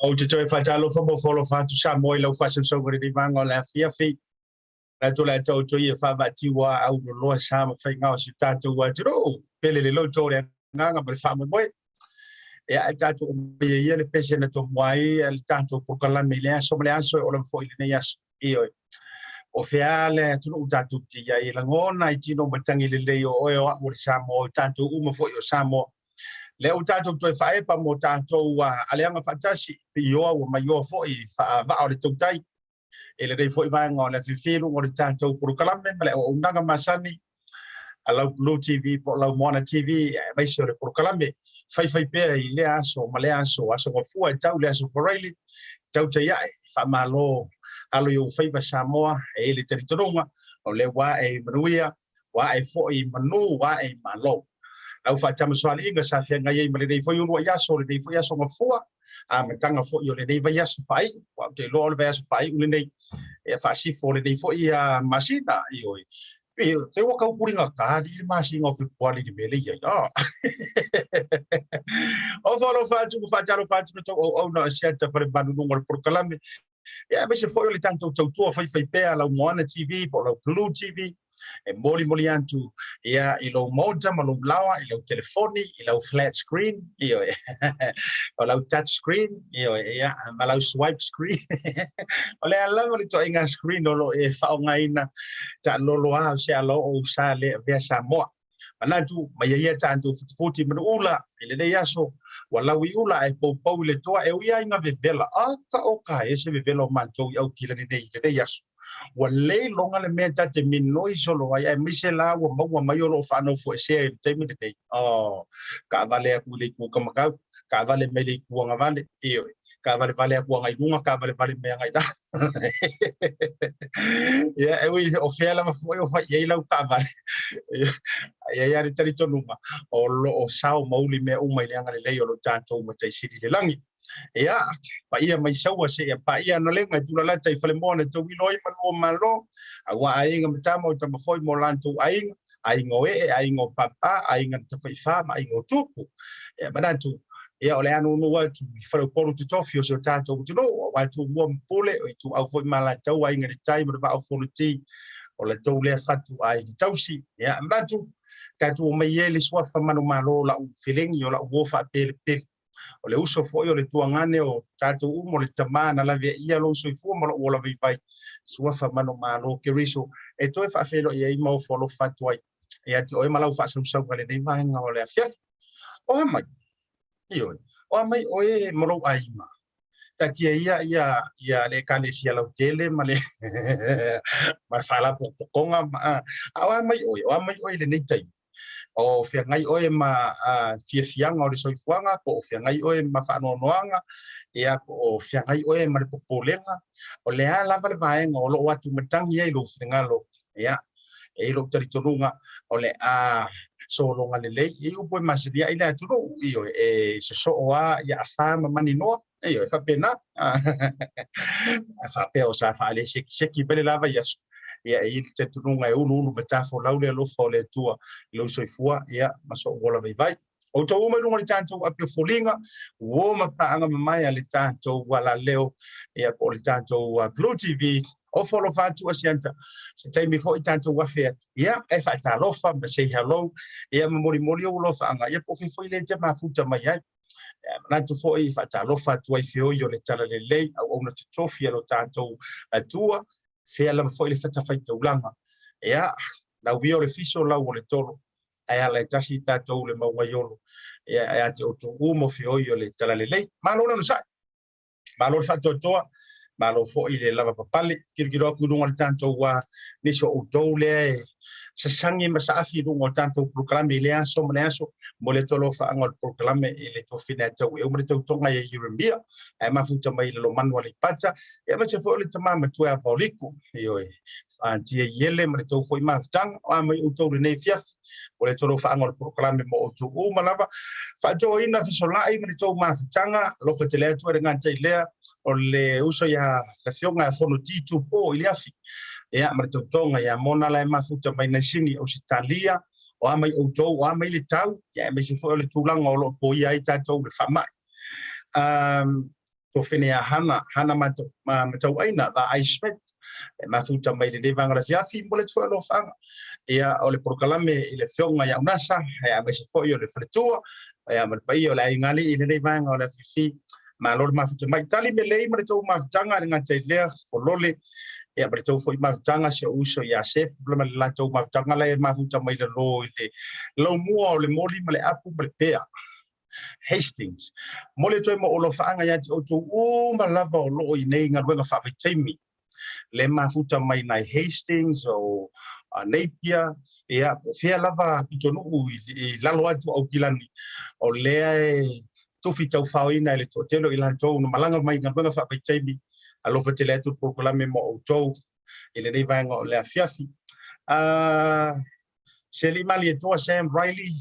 Ou te toe faatalofa ma ofo atu Samoa i lau faasausauga i lenei vaega o le afiafi. Le atu le taoto ia faavaatiua au loloa sa ma faiga o si tatou atunuu. Pele le loto o le agaga ma le faamoemoe. Ia e tatou ia ia le pese na tomua ai le tatou polokalame i le aso ma le aso e ola foi i lenei aso. Ioe. O fea le atunuu tatou te i ai e lagona i tino matangi lelei o oe o a'u o le Samoa o tatou uma foi o Samoa. Lea ua tatou toe faaepa mo tatou aleaga faatasi, piioa ua maioa foi faavaa o le tautai i lenei foi vaega o le afiafi i luga o le tatou polokalame ma le auaunaga masani a lau Blue TV po o lau Moana TV, aemaise o le polokalame faifaipea i lea aso ma lea aso, aso Gafua e tau le aso Faraile, tautai ae, faamalo alo i ou faiva Samoa, e i le talitonuga o lea ua ae i manuia, ua ae foi i manu, ua ae i malo. Lau faatamasoaliiga sa feagai ai ma lenei foi uluai aso, lenei foi aso Gafua, amataga foi o lenei vaiaso faaiu, aua ou te iloa o le vaiaso faaiu lenei, e faasifo o lenei foi masina, ioe. Te ua kau puringa kāri le masina o Fepuari le mea le i ai. O faalofa atu ma faatalofa atu na tou auauna o siata fale manuluga o le polokalame. Ia, aemaise foi o le tatou tautua faifaipea lau Moana TV po o lau Blue TV, e molimoli atu ia i lou maota ma lou laoa, i lau telefoni, i lau flat screen, ioe, o lau touch screen, ioe, ia, ma lau swipe screen. O le a lava le ituaiga screen o lo o e faaaogaina, taalolo lava o se ala oo sa le avea Samoa. Manatu, mai ai ia tatou futifuti manuula i lenei aso, ua lau i ula ae poupou i le toa e ui ai na vevela. A ka o ka e se vevela o matou i Aukilani nei i lenei aso. Ua le iloga le mea ta te minoi solo ai, aemaise la ua maua mai o loo faanofoesea i le taimi lenei. Oh, kaavale atu i le itu kamakau, kaavale mai le itu agavale, ioe, kaavalevale atu agai luga, kaavalevale mai agai lalo. Ia, e ui o fea lava foi o fai i ai lau kaavale. Ia, e i ai lava le talitonuga o loo sao ma uli mea uma i le agalelei o lo tatou Matai Sili i le lagi. Ia, paia mai Saua seia paia Analega e tulalata i Falemoa na tauilo ai manu o Malo, aua aiga ma tama o tama foi ma o latou aiga, aiga o ee, aiga o papa, aiga na tafaifa ma aiga o tupu. Ia manatu, ia o le a nunu atu i Faleupolu te tofi o si o tatou atunuu, aua Tumua ma Pule, o Ituau foi ma Alataua, Aiga i le Tai ma le Vaa o Fonoti, o latou lea fatu aiga tausi. Ia manatu, tatou omai e le suafa manumalo o lau felegi o lau uo faapelepele. O le uso foi o le tuagane o tatou uma o le tama na laveaia lou soifua ma lou ola vaivai, suafa manumalo Keriso e toe faafeiloai ai ma ofo alofa atu ai ia te oe ma lau faasausauga i lenei vaega o le afiafi. O a mai? Ioe, o a mai oe ma lou aiga? Taatia ia ia ia le ekalesia lautele ma le ma le faalapotopotoga ma a o a mai oe? O a mai oe i lenei taimi? O feagai oe ma fiafiaga o le soifuaga, po o feagai oe ma faanoanoaga, ia po o feagai oe ma le popolega, o le a lava le vaega o lo o atumatagi ai lou finagalo, ia, e i ai lou talitonuga o le a sologa lelei i upu e masani ai le atunuu, ioe, e sosoo lava ia afa ma maninoa, ioe, e faapena. A faapea o sa faalesekiseki mai le la vaiaso, ia e i ai le talitonuga e uluulu matafolau le alofa o le Atua i lou soifua, ia, ma sou ola vaivai. Outou uma i luga o le tatou api o foliga, uo ma paaga mamae a le tatou alaleo, ia po o le tatou Blue TV, ofo alofa atu Asiata, se taimi foi tatou afe atu, ia e faatalofa ma say hello, ia ma molimoli ou alofaaga, ia po o fea foi le te mafuta mai ai. Ia, manatu foi faatalofa atu ai feoi o le talalelei, auauna totofi a lo tatou Atua, fea lava foi le fatafaitaulaga. Ia, lau ia o le fiso, lau o le tolo, ae ala e tasi tatou le maugaiolo, ia ia te outou uma o feoi o le talalelei. Malo le onosai, malo le faatoatoa, malo foi le lavapapale. Tilotilo atu i luga o le tatou nisi o outou lea e sasagi ma saafi i luga o le tatou polokalame i lea aso ma le aso, mo le tolofaaga o le polokalame i le tofina e tau e uma le tautoga ia Ieremia, ae mafuta mai i Lalomanu Aleipata, ia aemaise foi o le tama matua ia Vaoliko, ioe, Auntie Iele ma le tou foi mafutaga, o a mai outou lenei afiafi, o le tolofaaga o le polokalame mo outou uma lava. Faatoaina fesolai ma le tou mafutaga, alofa tele atu e le gata i lea, o le uso ia le afioga ia Fonoti Tupo i le afi, ia ma le tautoga ia Mona la e mafuta mai Naisini, Ausetalia, o a mai outou, o a mai le tau, ia aemaise foi o le tulaga o lo o poia ai tatou i le faamai. Tofene ia Hana, Hana Matauaina, Vaai Schmidt, e mafuta mai lenei vaega o le afiafi, mo le atu foi alofaaga. Ia, o le polokalame i le afioga ia Unasa, ia aemaise foi o le faletua, ia ma le paia o le aiga alii i lenei vaega o le afiafi. Malo le mafuta mai. Tali melei ma le tou mafutaga, e le gata i lea, folole, ia ma le tou foi mafutaga, si ou uso ia Sef, ma le latou mafutaga la e mafuta mai lalo i le laumua o le moli ma le apu ma le pea. Hastings. Momoli atu ai ma ou alofaaga ia te outou uma lava o lo o i nei galuega faavaitaimi, le mafuta mai nai Hastings o Napier, ia, po o fea lava pitonuu i lalo atu o Aukilani, o lea e tufi taufaoina e le toatele o i latou na malaga mai i galuega faavaitaimi. Alofa tele atu le polokalame mo outou i lenei vaega o le afiafi. Seli Malietoa, Sam Riley,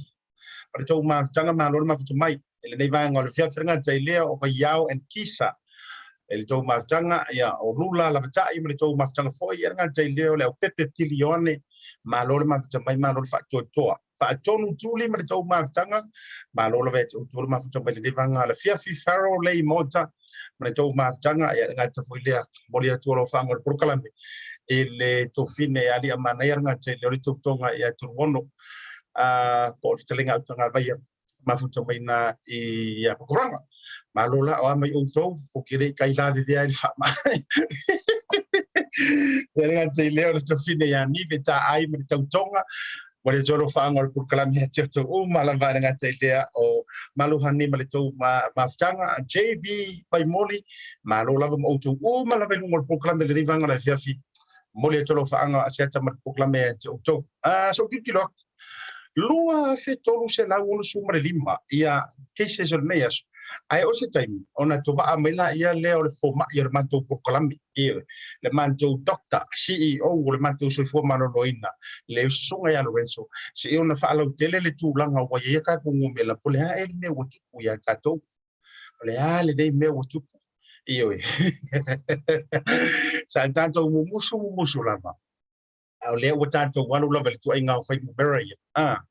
o le tou mafutaga, malo le mafuta mai i lenei vaega o le afiafi. Le gata i lea o Vaiao and Kisa i le tou mafutaga, ia o Lula Lavatai ma le tou mafutaga foi. Ia le gata i lea o le Aupepe Pili Ioane, malo le mafuta mai, malo le faatoatoa. Faatonu Tuli ma le tou mafutaga, malo lava ia te outou le mafuta mai i lenei vaega o le afiafi. Farrell Lei Mota ma le tou mafutaga, ia le gata foi lea, momoli atu alofaaga o le polokalame i le tofine ia Aliiamanaia, le gata i lea o le tautoga ia Turuono, po o le fetalaiga Autagavaia mafuta mai na i Pakuranga. Malo la, o a mai outou, ko ke le kai lavevea ai le faamai. Ia le gata i lea o le tofine ia Nive Taai ma le tautoga, mo le tolofaaga o le polokalame ia te outou uma lava. Le gata i lea o Maluhani ma le tou mafutaga, JV Vaimoli, malo lava ma outou uma lava i luga o le polokalame lenei vaega o le afiafi. Momoli atu alofaaga asiata ma le polokalame ia te outou. So tilotilo atu, 2365 ia cases o lenei aso, ae o se taimi ona tovaa mai laia lea o le fomai o le matou polokalame, le matou doctor, CEO o le matou soifua maloloina, le susuga ia Lorenzo, se i ona faalautele le tulaga ua i ai a tatou numera, po o le a ea le mea ua tupu ia tatou. O le a lenei mea ua tupu? Ioe. Sa tatou mumusu mumusu lava, a o lea ua tatou alu lava i le tuaiga o fuainumera ia. A,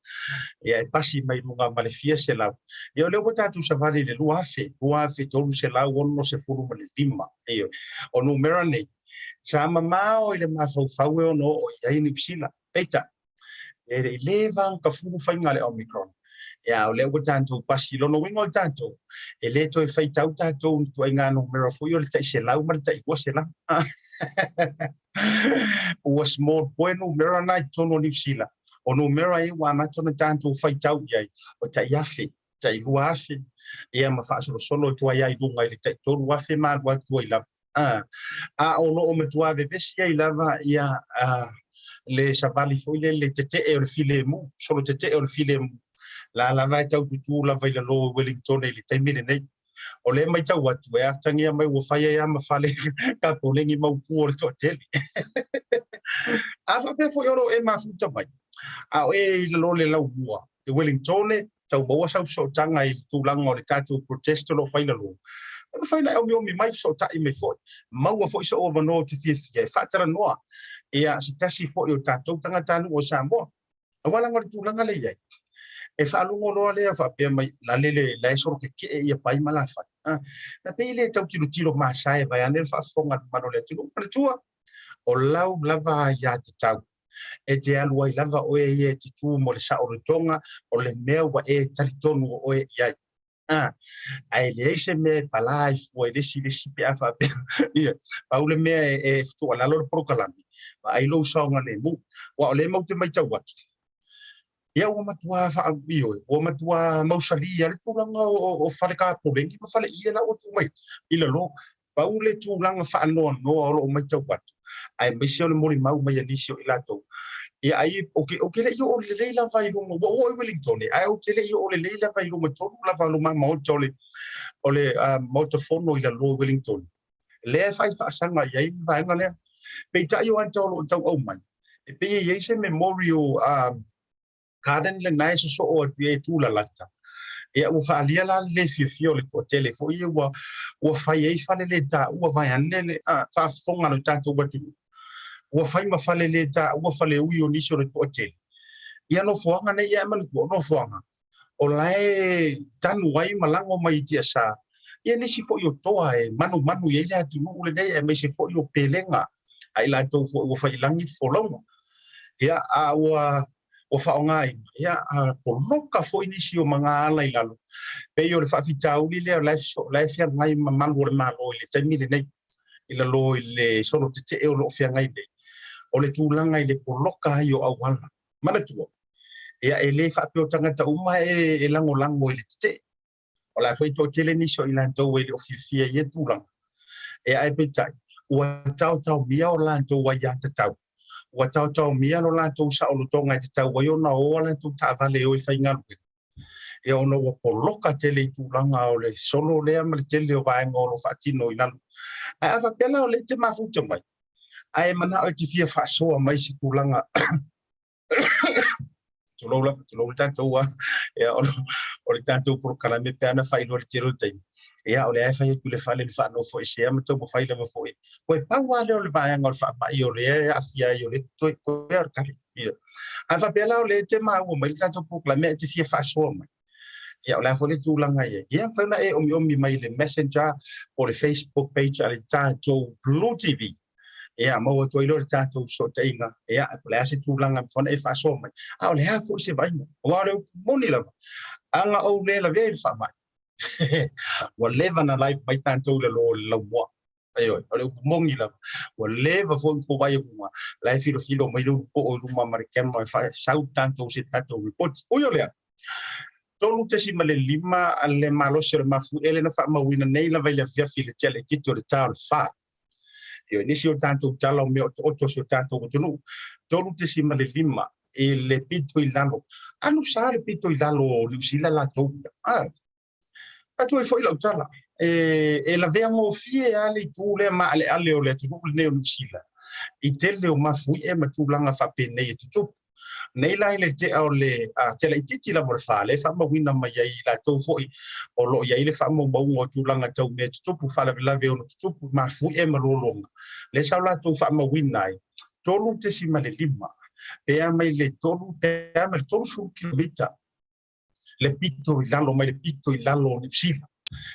ia e pasi mai luga ma le fia selau. Ia o lea ua tatou savali i le 2000, 2365. Ioe. O numera nei, sa mamao i le mafaufau e ono oo i ai Niu Sila. Peitai, e le i leva ona tafulu faiga a le Omicron. Ia, o lea ua tatou pasi. Lona uiga o tatou, e le toe faitau tatou i ituaiga numera foi o le tai 100 ma le tai 200. Ua small boy numera na i totonu o Niu Sila. O numera ia ua amata ona tatou faitau i ai, o tai 1000, tai 2000, ia ma faasolosolo atu ai i luga i le tai 3000 ma alu atu ai lava. A o lo o matua vevesi ai lava ia le savali foi lele le tetee o le filemu, solo tetee o le filemu. La lava e tau tutū lava i lalo o Wellington i le taimi lenei. O lea matau atu e atagia mai ua fai ai lava ma fale kapolegi mautu o le toatele. A faapea foi o lo o e mafuta mai, a o e i lalo o le laumua i Wellington, tau maua sau fesootaga i le tulaga o le tatou protest o lo o fai i lalo, e mafai ona e omiomi mai fesootai mai foi, maua foi sou avanoa ou te fiafia e faatalanoa ia se tasi foi o tatou tagatanuu o Samoa. Aua leaga o le tulaga lea e i ai, e faalogo loa lea faapea mai, la lele, la e solo keke'e ia pai ma lafai. Na pei le tau tilotilo masae vaeane le faafofoga a le mamalu o le atunuu. Manatua, o lau lava aiatatau e te alu ai lava oe ia e te tu mo le saolotoga o le mea ua e talitonu o oe i ai. Ae leai se mea e palā ai fua i le isi le isi pe a faapea. Ia, pau le mea e tuualalo le polokalame, vaai lou saogalemu. Aua o lea matou te matau atu, ia ua matua ioe, ua matua mausali lava le tulaga o fale kapoleni ma fale ie la ua tuu mai i lalo. Pau le tulaga faanoanoa o lo o matau atu, aemaise o le molimau mai a nisi o i latou, ia ai, ou te, ou te le i oo lelei lava i luga, ua oo i Wellington, ae ou te le i oo lelei lava i luga tonu lava o luma maota o le, o le Maota Fono i lalo i Wellington. Lea e fai faasaga i ai le vaega lea. Peitai o ata o lo o tau aumai, e pei e i ai se memorial garden lena e sosoo atu i ai e tulalata. Ia ua faaalia la le le fiafia o le toatele foi ia ua, ua fai ai fale le taua vaeane le faafofoga a lo tatou atunuu. Ua fai ma fale le taua fale ui o nisi o le toatele. Ia nofoaga nei ia e manatua, o nofoaga o la e tanu ai ma lago mai i tiasa ia nisi foi o toa e manumanu i ai le atunuu lenei aemaise foi o pelega a i latou foi ua faiilagi le folauga. Ia, a ua ua faaaogaina, ia, a poloka foi nisi o magaala i lalo. Pei o le faafitauli lea o la e, la e feagai ma malu o le Malo i le taimi lenei, i lalo i le solo tetee o lo o feagai nei, o le tulaga i le poloka ai o auala. Manatua, ia, e le faapea o tagata uma e lagolago i le tetee. O la foi toatele nisi o i latou e le o fiafia i ia tulaga. E ae peitai, ua taotaomia o latou aiatatau, ua taotaomia lo latou saolotoga e tatau ai ona o a latou taavale e o e faigaluega, ia ona ua poloka tele i tulaga o le solo lea ma le tele o vaega o lo o faatino i lalo. Ae a faapea la o lea e te mafuta mai, ae manao e te fia faasoa mai se tulaga tulou lava, tulou le tatou a, ia, o le tatou polokalame pe ana faailoa le tele o le taimi. Ia, o lea e fai atu le fale le faanofoesea ma taumafai lava foi. Koe pau lava lea o le vaega o le faamai o lea e aafia ai o le toe koe o le kale. Ia. A faapea la o lea e te maua mai le tatou polokalame e te fia faasoa mai. Ia, o le a foi le tulaga i ai. Ia, mafai ona e omiomi mai i le Messenger po o le Facebook page a le tatou Blue TV. Ia, maua atu ai loa le tatou fesootaiga, ia, po o le a se tulaga e mafai ona e faasoa mai. A o le a foi se vaaiga? Aua o le upu moni lava, a na ou le lavea i le faamai, ua leva ona live mai tatou i lalo o le laumua. Ioe, o le upu moni lava, ua leva foi ona tou vaai atu la e filofilo mai le ulupoo i luma ma le camera e faasau tatou se tatou report. Ui o lea, 3.5 le malosi o le mafuie na faamauina nei lava i le afiafi i le tea laitiiti o le ta o le 4. Ioe, nisi o tatou tala o mea otooto o si o tatou atunuu, 3.5 i le pito i lalo. Alu sa le pito i lalo o Niu Sila latou ia. Ah, atu ai foi lau tala, e lavea gofie lava le itu lea maaleale o le atunuu lenei o Niu Sila i tele o mafuie ma tulaga faapenei e tutupu. Nei la i le tea o le tea laitiiti lava o le 4, lea e faamauina mai ai i latou foi o lo o i ai le faamaumauga o tulaga tau mea tutupu, faalavelave e ono tutupu, mafuie ma lologa, lea sa o latou faamauina ai 3.5 pe a mai le 3 pe a mai le 30 kilomita le pito i lalo mai le pito i lalo o Niu Sila.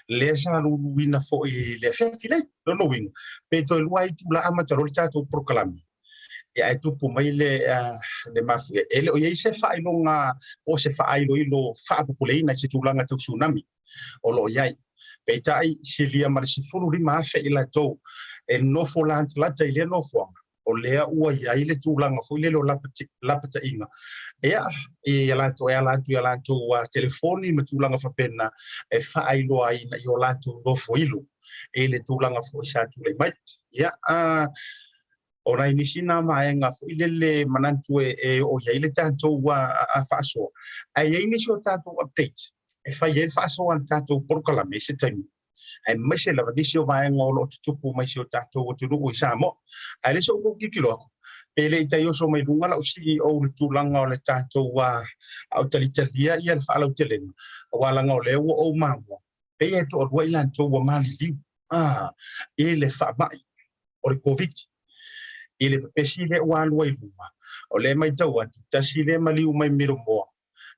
Lea sa luluina foi i le afiafi nei. Lona uiga, pe toe 2 itula amata loa le tatou polokalame, ia ae tupu mai le mafuie. E le o i ai se faailoga po o se faailoilo faapopoleina i se tulaga tau tsunami o lo o i ai. Peitai, silia ma le 15,000 i latou e nofo latalata i lea nofoaga, o lea ua i ai le tulaga foi lele o lapataiga ia i a latou e ala atu i a latou telefoni ma tulaga faapena e faailoa ai ina ia o latou nofoilo i le tulaga foi sa tulai mai. Ia, o nai nisi na vaega foi lele manatu e oo i ai le tatou faasoa. Ae i ai nisi o tatou update e fai ai le faasoa a le tatou polokalame i se taimi, aemaise lava nisi o vaega o lo o tutupu mai si o tatou atunuu i Samoa. Ae le se i ou tilotilo atu, pe le i tai oso mai luga lau CEO i le tulaga o le tatou a o talitalia ia le faalautelega, aua leaga o lea ua ou maua, pei e toalua i latou ua maliliu i le faamai o le Koviti. I le pepesi lea ua alu ai i luga, o lea e matau atu, tasi lea maliu mai Milomoa,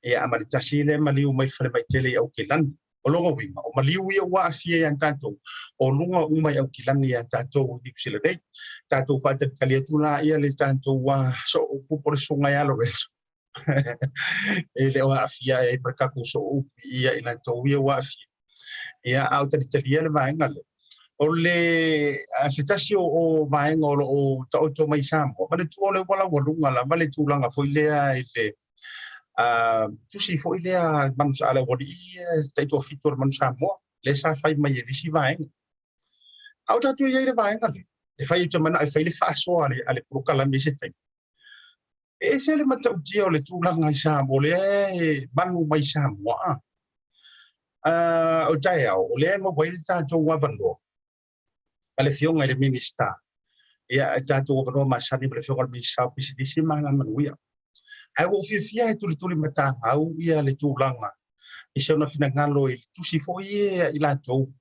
ia ma le tasi lea maliu mai falemai tele i Aukilani. O lona uiga, o maliu ia ua aafia ia tatou, o luga uma i Aukilani ia tatou i Niu Sila nei. Tatou faatalitali atu la ia le tatou sooupu po o le susuga ia Lorenzo. E le o aafia ai ma le tatou sooupu ia i latou ia ua aafia. Ia, a o talitalia le vaega lea. O le se tasi o vaega o lo o taoto mai Samoa, manatua o le ua laualuga lava le tulaga foi lea i le tusi foi lea manu a le aualii taitoafitu o le Manu Samoa, lea sa fai mai e nisi vaega. A o tatou i ai i le vaega lea, e fai ou te manao e fai le faasoa a le polokalame i se taimi. E ese le matautia o le tulaga i Samoa, o lea e manu mai Samoa. O taeao, o lea e maua ai le tatou avanoa ma le Afioga i le Minisita, ia, e tatou avanoa masani ma le Afioga i le Minisita o Pisinisi ma Alamanuia. Ae ua ou fiafia e tulituli matagau ia le tulaga i se ona finagalo i le tusi foi ia i latou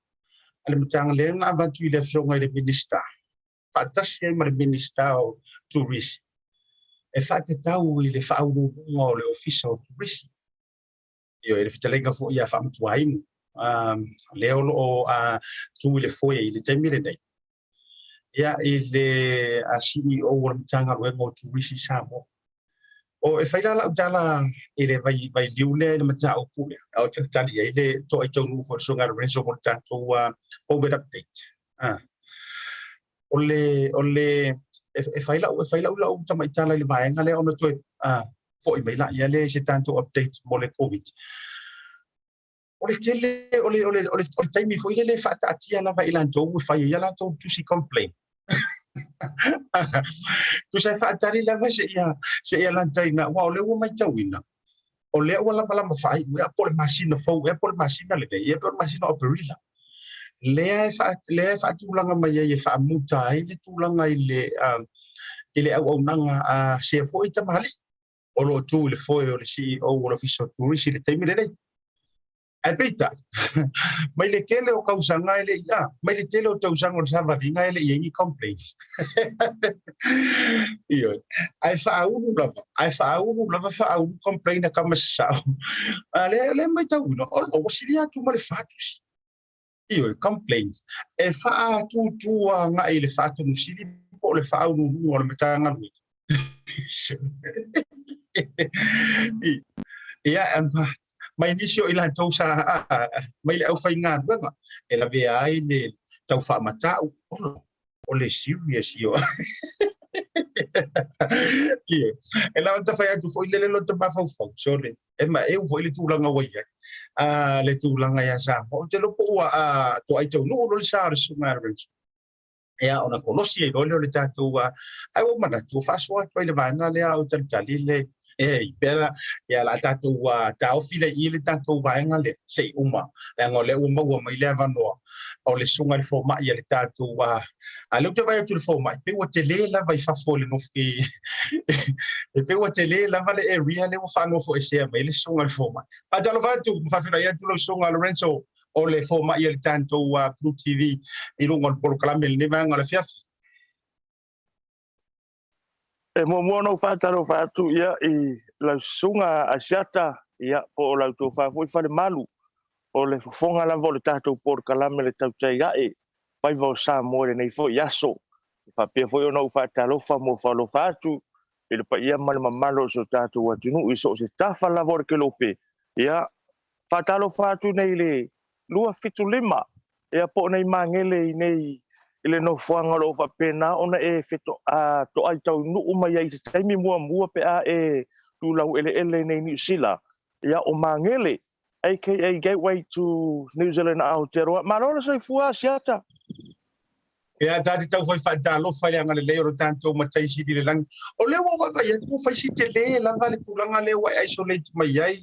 a le Matagaluega na avatu i le Afioga i le Minisita faatasi ai ma le Minisita o Turisi e faatatau i le faauluuluga o le Ofisa o Turisi. Ioe, le fetalaiga foi ia Faamatuainu, lea o lo o tu i le foe i le taimi lenei, ia, i le CEO o le Matagaluega o Turisi i Samoa. O e fai la lau tala i le vailiu lea i le mataupu lea, a o talitali ai le toai taunuu foi o le Susuga Lorenzo mo le tatou COVID update. O le, o le, e fai lau, e fai lau lau tamaitala i le vaega lea ona toe foi mai laia lea i se tatou update mo le Covid. O le tele, o le, o le, o le, o le taimi foi lele e faataatia lava i latou e fai ai a latou tusi complaint. Tusa e faatali lava seia lataina, aua o lea ua matauina, o lea ua lamalama faaiu, ea po o le masina fou, ea po o le masina lenei, ea po o le masina o Aperila. Lea e faatulaga mai ai e faamuta ai le tulaga i le auaunaga a sea foi tamalii o lo o tu i le foe o le CEO o le Ofisa o Turisi i le taimi lenei. Ae peitai, mai le tele o tausaga e le i, mai le tele o tausaga o le savaliga e le i ai ni complaints. Ioe. Ae faaulu lava, ae faaulu lava faaulu complain a tama sasao. A lea, lea matauina, o ua silia atu ma le 4 tusi. Ioe, complaints. E faatutu agai i le Faatonusili po o le faauluuluga o le Matagaluega. Ia, mai nisi o i latou sa mai le aufaigaluega e lavea ai le tau faamatau, o le serious ia. Ia, e na ona fai atu foi lele lota mafaufau, sole, e ma eu foi le tulaga ua i ai le tulaga ia Samoa. Ou te iloa po ua toai taunuu loa le sa o le Susuga ia Lorenzo, ia ona kolosi ai loa lea o le tatou, ae ua ou manatu ua faasoa atu ai le vaega lea o talitali le E pea ia la tatou taofi le i le tatou vaega lea se i uma, leaga o lea ua maua mai le avanoa o le susuga i le fomai a le tatou a lea ou te vaai atu i le fomai, pei ua tele lava i fafo i le nofo e pei ua tele lava le area lea ua faanofoesea mai le susuga i le fomai. Faatalofa atu ma faafeiloai atu lau susuga Lorenzo o le fomai a le tatou Blue TV i luga o le polokalame i lenei vaega o le afiafi. E muamua ona ou faatalofa atu ia i lau susuga Asiata, ia po o lau tofa foi Falemalu, o le fofoga lava o le tatou polokalame le tautai ae faiva o Samoa i lenei foi aso. E faapea foi ona ou faatalofa ma faalofa atu i le paia ma le mamalu o si o tatou atunuu i so o se tafa lava o le kelope. Ia, faatalofa atu nei i le 275 ia po o nei magele i nei i le nofoaga o lo o faapena ona e toai taunuu mai ai i se taimi muamua pe a e tulau eleele nei Niu Sila. Ia o Magele, aka Gateway to New Zealand Aotearoa. Malo le soifua, Asiata. Ia, ta te tau foi faatalofa i le agalelei o lo tatou Matai Sili i le lagi. O lea ua vaavaai atu ua fai si tele lava le tulaga lea ua e isolate mai ai.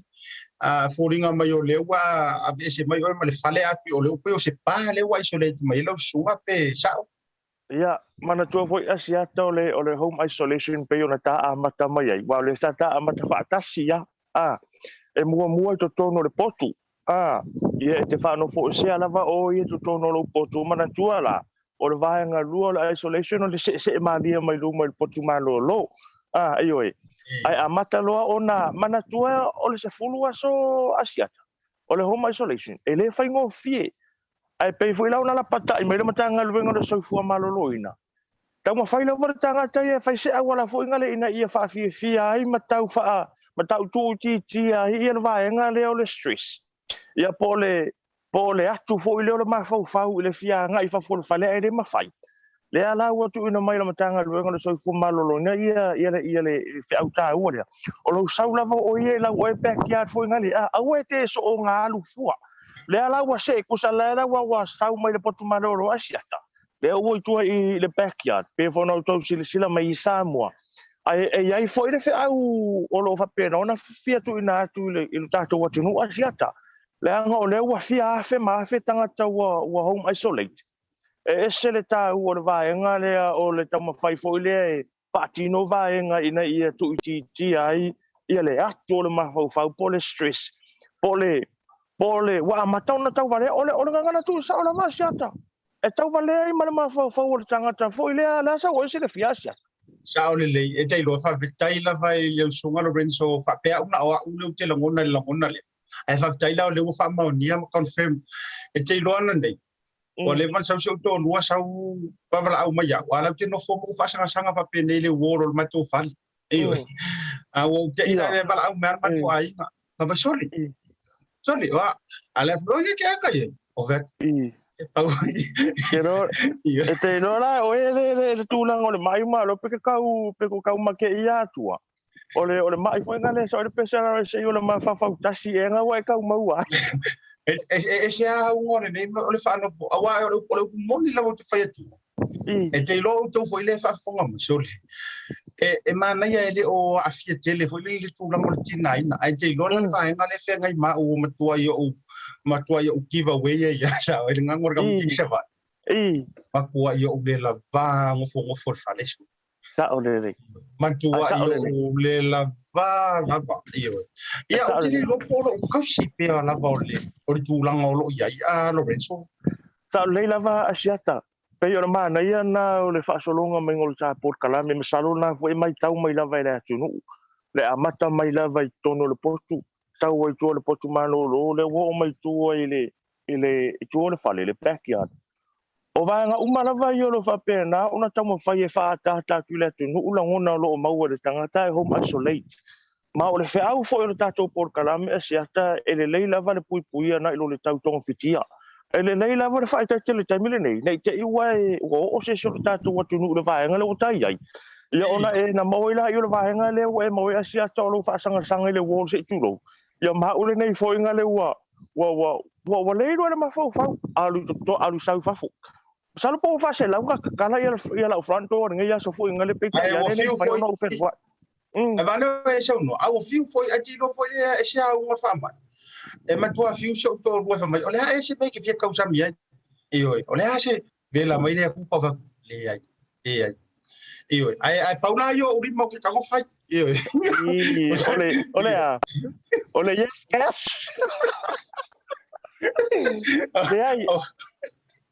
A foliga mai o lea ua aveese mai oe ma le fale atu o lea ua pei o se pa lea ua isolate mai ai lau susuga pe sao? Ia, manatua foi Asiata o le home isolation pei ona ta amata mai ai, aua o lea sa ta amata faatasi ia. A, e muamua i totonu o le potu. A, ia e te faanofoesea lava o ia i totonu o lou potu. Manatua la, o le vaega lua o le isolation o le seesee malie mai luma i le potu malolo. A, ioe. Ae amata loa ona manatua o le 10 aso Asiata, o le home isolation, e le faigofie. Ae pei foi la ona lapatai mai le Matagaluega o le Soifua Maloloina, taumafai lava le tagata ia e fai se auala foi ngale ina ia faafiafia ai ma tau faa ma tau tuuitiitia ai ia le vaega lea o le stress. Ia po o le atu foi lea o le mafaufau i le fia agai i fafo o le fale ae le mafai. Lea la ua tuuina mai le Matagaluega o le Soifua Maloloina ia le feau taua lea. O lou sau lava o ia i lau oe backyard foi ngale, a aua e te soonga alu fua. Lea la ua see kusa lea la ua sau mai le potu malolo Asiata. Lea ua i tua i le backyard, pe foi ona outou silasila mai i Samoa. Ae e i ai foi le feau o lo o faapena ona fia tuuina atu i le tatou atunuu Asiata. Leaga o lea ua fia afe ma afe tagata ua home isolate. E ese le taua o le vaega lea o le taumafai foi lea e faatino vaega ina ia tuuitiitia ai ia le atu o le mafaufau po o le stress, po o le ua amata ona tauvalea. O le gagana tuusao lava Asiata, e tauvalea ai ma le mafaufau o le tagata foi lea, lea sau o ese le fia Asiata. Sao lelei, e tailoa faafetai lava i le usuga Lorenzo faapea au na o au le ou te lagona i le lagona lea. Ae faafetai la o lea ua faamaonia ma confirm. E tailoa na nei, ua leva na sau si ou toalua sau pavalaau mai au, a lau te nofo mo faasangasaga faapenei le wall o le matou fale. Ioe. A ua ou te ina le valaau mai le matou aiga. Fai soli. Soli, wa. A le o ye ke aka ye. O ve. E pau. E te iloa la, o e le tulaga o le mai ma lo pe ke kau pe ko kau ma ke ia atua. O le mai foi ngale so le pese la se o le mafaufau tasi e nga wa e kau maua. E se a ungo le nei o le whaanofo. Aua o le moni lava o te whai atu. E te iloa outou foi le faafofoga mai sole. E manaia e le o aafia tele foi le tulaga o le tinaina. Ae te iloa le vaega le feagai ma au matua i ou give away ia sa e le gago le kamikini sa vai. Matua i ou le lava gofogofo le fale su. Sao lelei. Matua i ou le lava lava. Ia o te le iloa po o lou kausi pea lava o le tulaga o loo i ai a Lorenzo. Sao lelei lava Asiata. Pei o le manaia na o le faasologa mai o le tatou polokalame, masalo na foi mai tau mai lava i le atunuu. Le amata mai lava i totonu o le potu, sau ai tua o le potu malolo, le ua oo mai tua i le tua o le fale, le backyard. O vaega uma lava ia o lo o faapena ona taumafai e faaataata atu i le atunuu lagona o lo o maua e le tagata e home isolate. Ma o le feau foi o le tatou polokalame Asiata, e lelei lava le puipuia nai lo le tau togafitia. E lelei lava le faaeteete le taimi lenei, nei te i ua oo se isi o le tatou atunuu le vaega lea ua tai ai. Ia ona e na maua ai la i o le vaega lea ua e maua ai Asiata o lou faasangasaga i le wall se i tulou. Ia ma au lenei foi ngale ua le iloa le mafaufau, alu sau i fafo. Masalo po ua faaselau ka kakala ia lau front door lenei aso foi ngale peitai ane nei mafai ona ou feluai. Ae vale e saunoa, a ua fiu foi, ai te iloa foi lea e se auga o le faamai. E matua fiu si ou toalua e fai mai, o le a ea se mea e te fia tausami ai? Ioe, o le a se vela mai lea kupa fai atu, leai, leai. Ioe, ae, ae pau la ia o ou lima ou te tago fai. Ioe. O le, o le a? O le yes cash. Leai,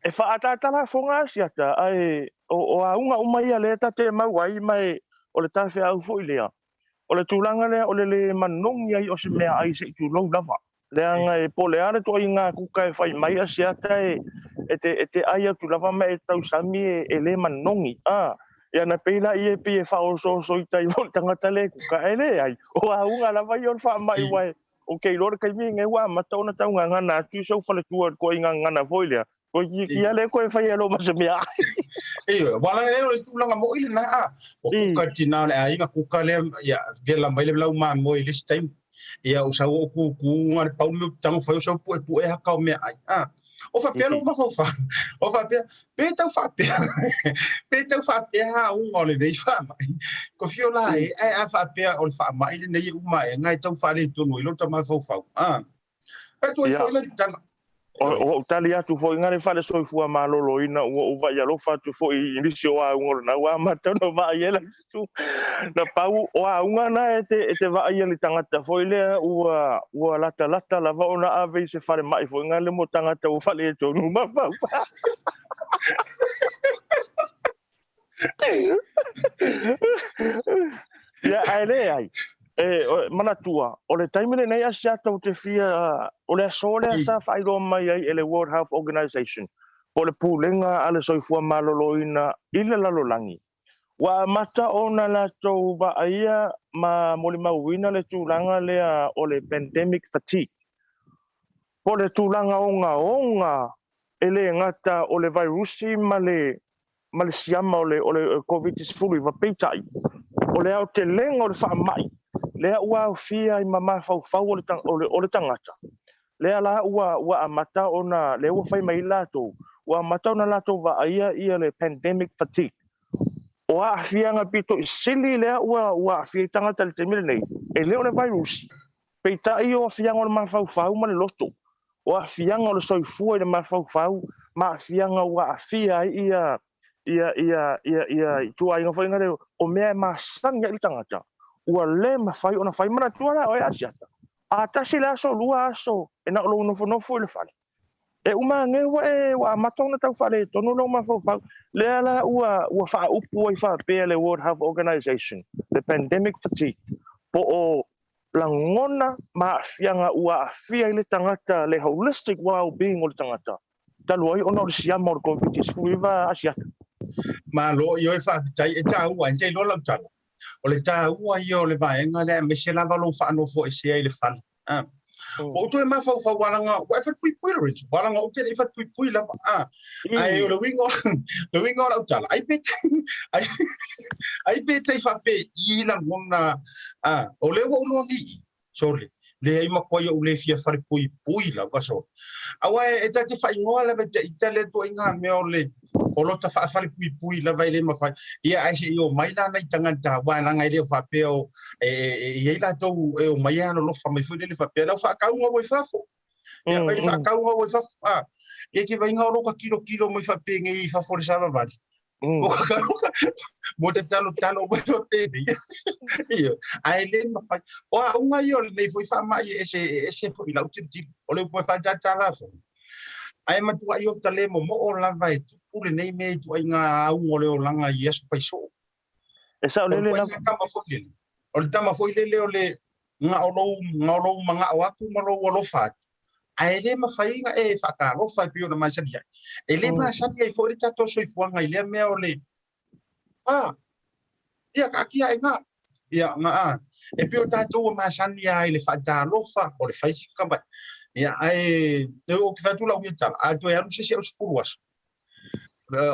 e faaataata lafoga Asiata, ae o, o auga uma ia lea ta te mau ai ma e o le tafeau foi lea. O le tulaga lea o le lē manogi ai o se meaai se i tulou lava. Leaga e po o le a le ituaiga kuka e fai mai Asiata e, e te, e te ai atu lava ma e tausami e, e lē manogi. A, ia na pei laia e pei e faaosooso i tai foi le tagata lea e kuka, ae leai, o auga lava ia o le faamai aua e, ou te iloa le taimi lenei ua amata ona taugagana atu i sou faletua i le ituaiga gagana foi lea, Toeitiiti lea koe whai alo ma se mea. Ioe, ua laga lea o le tulaga mo'i lena a. Ua kuka le tina o le aiga, kuka lea, ia, vela mai le lau mamoe i le isi taimi. Ia, o sau o kūkū nga le pau le mea ou te tago fai o sau puepue haka o meaai. A. O faapea lou mafaufau, o faapea, pe tau faapea, pe tau faapea auga o lenei faamai. Ko fio la e, ae a faapea o le faamai lenei e uma ae, e tau faaletonu ai lota mafaufau. A. Fai atu ai foi le tala. O ou tali atu foi nga le fale soifua maloloina ua ou vaai alofa atu foi i nisi o auga o lena ua amata ona vaai ai latou. Na pau o auga na e te, e te vaai le tagata foi lea ua, ua latalata lava ona ave i se falemai foi nga le mo tagata ua faaletonu mafaufau. Ia, ae leai. E, manatua, o le taimi lenei Asiata ou te fia, o le aso lea sa faailoa mai ai e le World Health Organization, po o le Pulega a le Soifua Maloloina i le lalolagi, ua amata ona latou vaaia ma molimauina le tulaga lea o le pandemic fatigue, po o le tulaga ogaoga e le gata o le vairusi ma le ma le siama o le, o le Koviti-19, peitai, o le aotelega o le faamai, lea ua aofia ai ma mafaufau o le, o le, o le tagata, lea la ua, ua amata ona, lea ua fai mai ai latou, ua amata ona latou vaaia ia le pandemic fatigue. O aafiaga pito i sili lea ua, ua aafia ai tagata i le taimi lenei, e le o le vairusi, Peitai o aafiaga o le mafaufau ma le loto, o aafiaga o le soifua i le mafaufau ma aafiaga ua aafia ai ia ia ia ia ia ituaiga foi lea o mea e masani ai le tagata ua le mafai ona fai. Manatua la oe Asiata, a tasi le aso, lua aso e na o lou nofonofo i le fale, e uma ane ua e ua amata ona tau faaletonu lou mafaufau. Lea la ua ua faaupu ai faapea le World Health Organization, le pandemic fatigue, po o lagona ma aafiaga ua aafia ai le tagata, le holistic well-being o le tagata, talu ai ona o le siama o le Koviti-19 Asiata. Malo, ioe, faafetai. E taua, e te iloa lau tala, o le taua ia o le vaega lea aemaise lava lou faanofoesea i le fale. Ah. Ua ou toe mafaufau alaga, ua e falepuipui Lorenzo, alaga ou te le i falepuipui lava. Ah. Ai o le uiga le uiga o lau tala, ai pe ai, ai pe tai faapei i lagona, ah, o lea ua ou loa nei i, sole, leai makuai ou le fia falepuipui lava sole. Aua e ta te faaigoa lava i te ita lea tuaiga mea o le o lota faafalepuipui lava e le mafai. Ia ae se i omai la nai tagata, aua leaga e le o faapea o e, e, e i ai latou e omai e alolofa mai foi lele faapea lau faakauga ua i fafo. Ia mai le faakauga ua i fafo. Ah, ia ke vainga o loka kilokilo mai faapenei i fafo le savavali. Mo te talo talo mai faapenei. Ia, ae le mafai. O auga ia o lenei foi faamai e ese, e ese foi i lau tilotilo. O le upu e faatatalā foi. Ae matuai o ta le momoo lava e tupu lenei mea i tuaiga auga o le olaga i aso faisoo. E sao lele lava. Tama foi lele. O le tama foi lele o le ga o lou, ga o lou manao atu ma lou alofa atu. Ae le mafai ona e faatalofa e pei ona masani ai. E le masani ai foi le tatou soifuaga i lea mea o le, a, ia taatia ai na. Ia, ga a, e pei o tatou ua masani lava i le faatalofa, o le fai sika mai. Ia, ae, ou te fai atu lau ia tala, a toe alu se isi au 10 aso,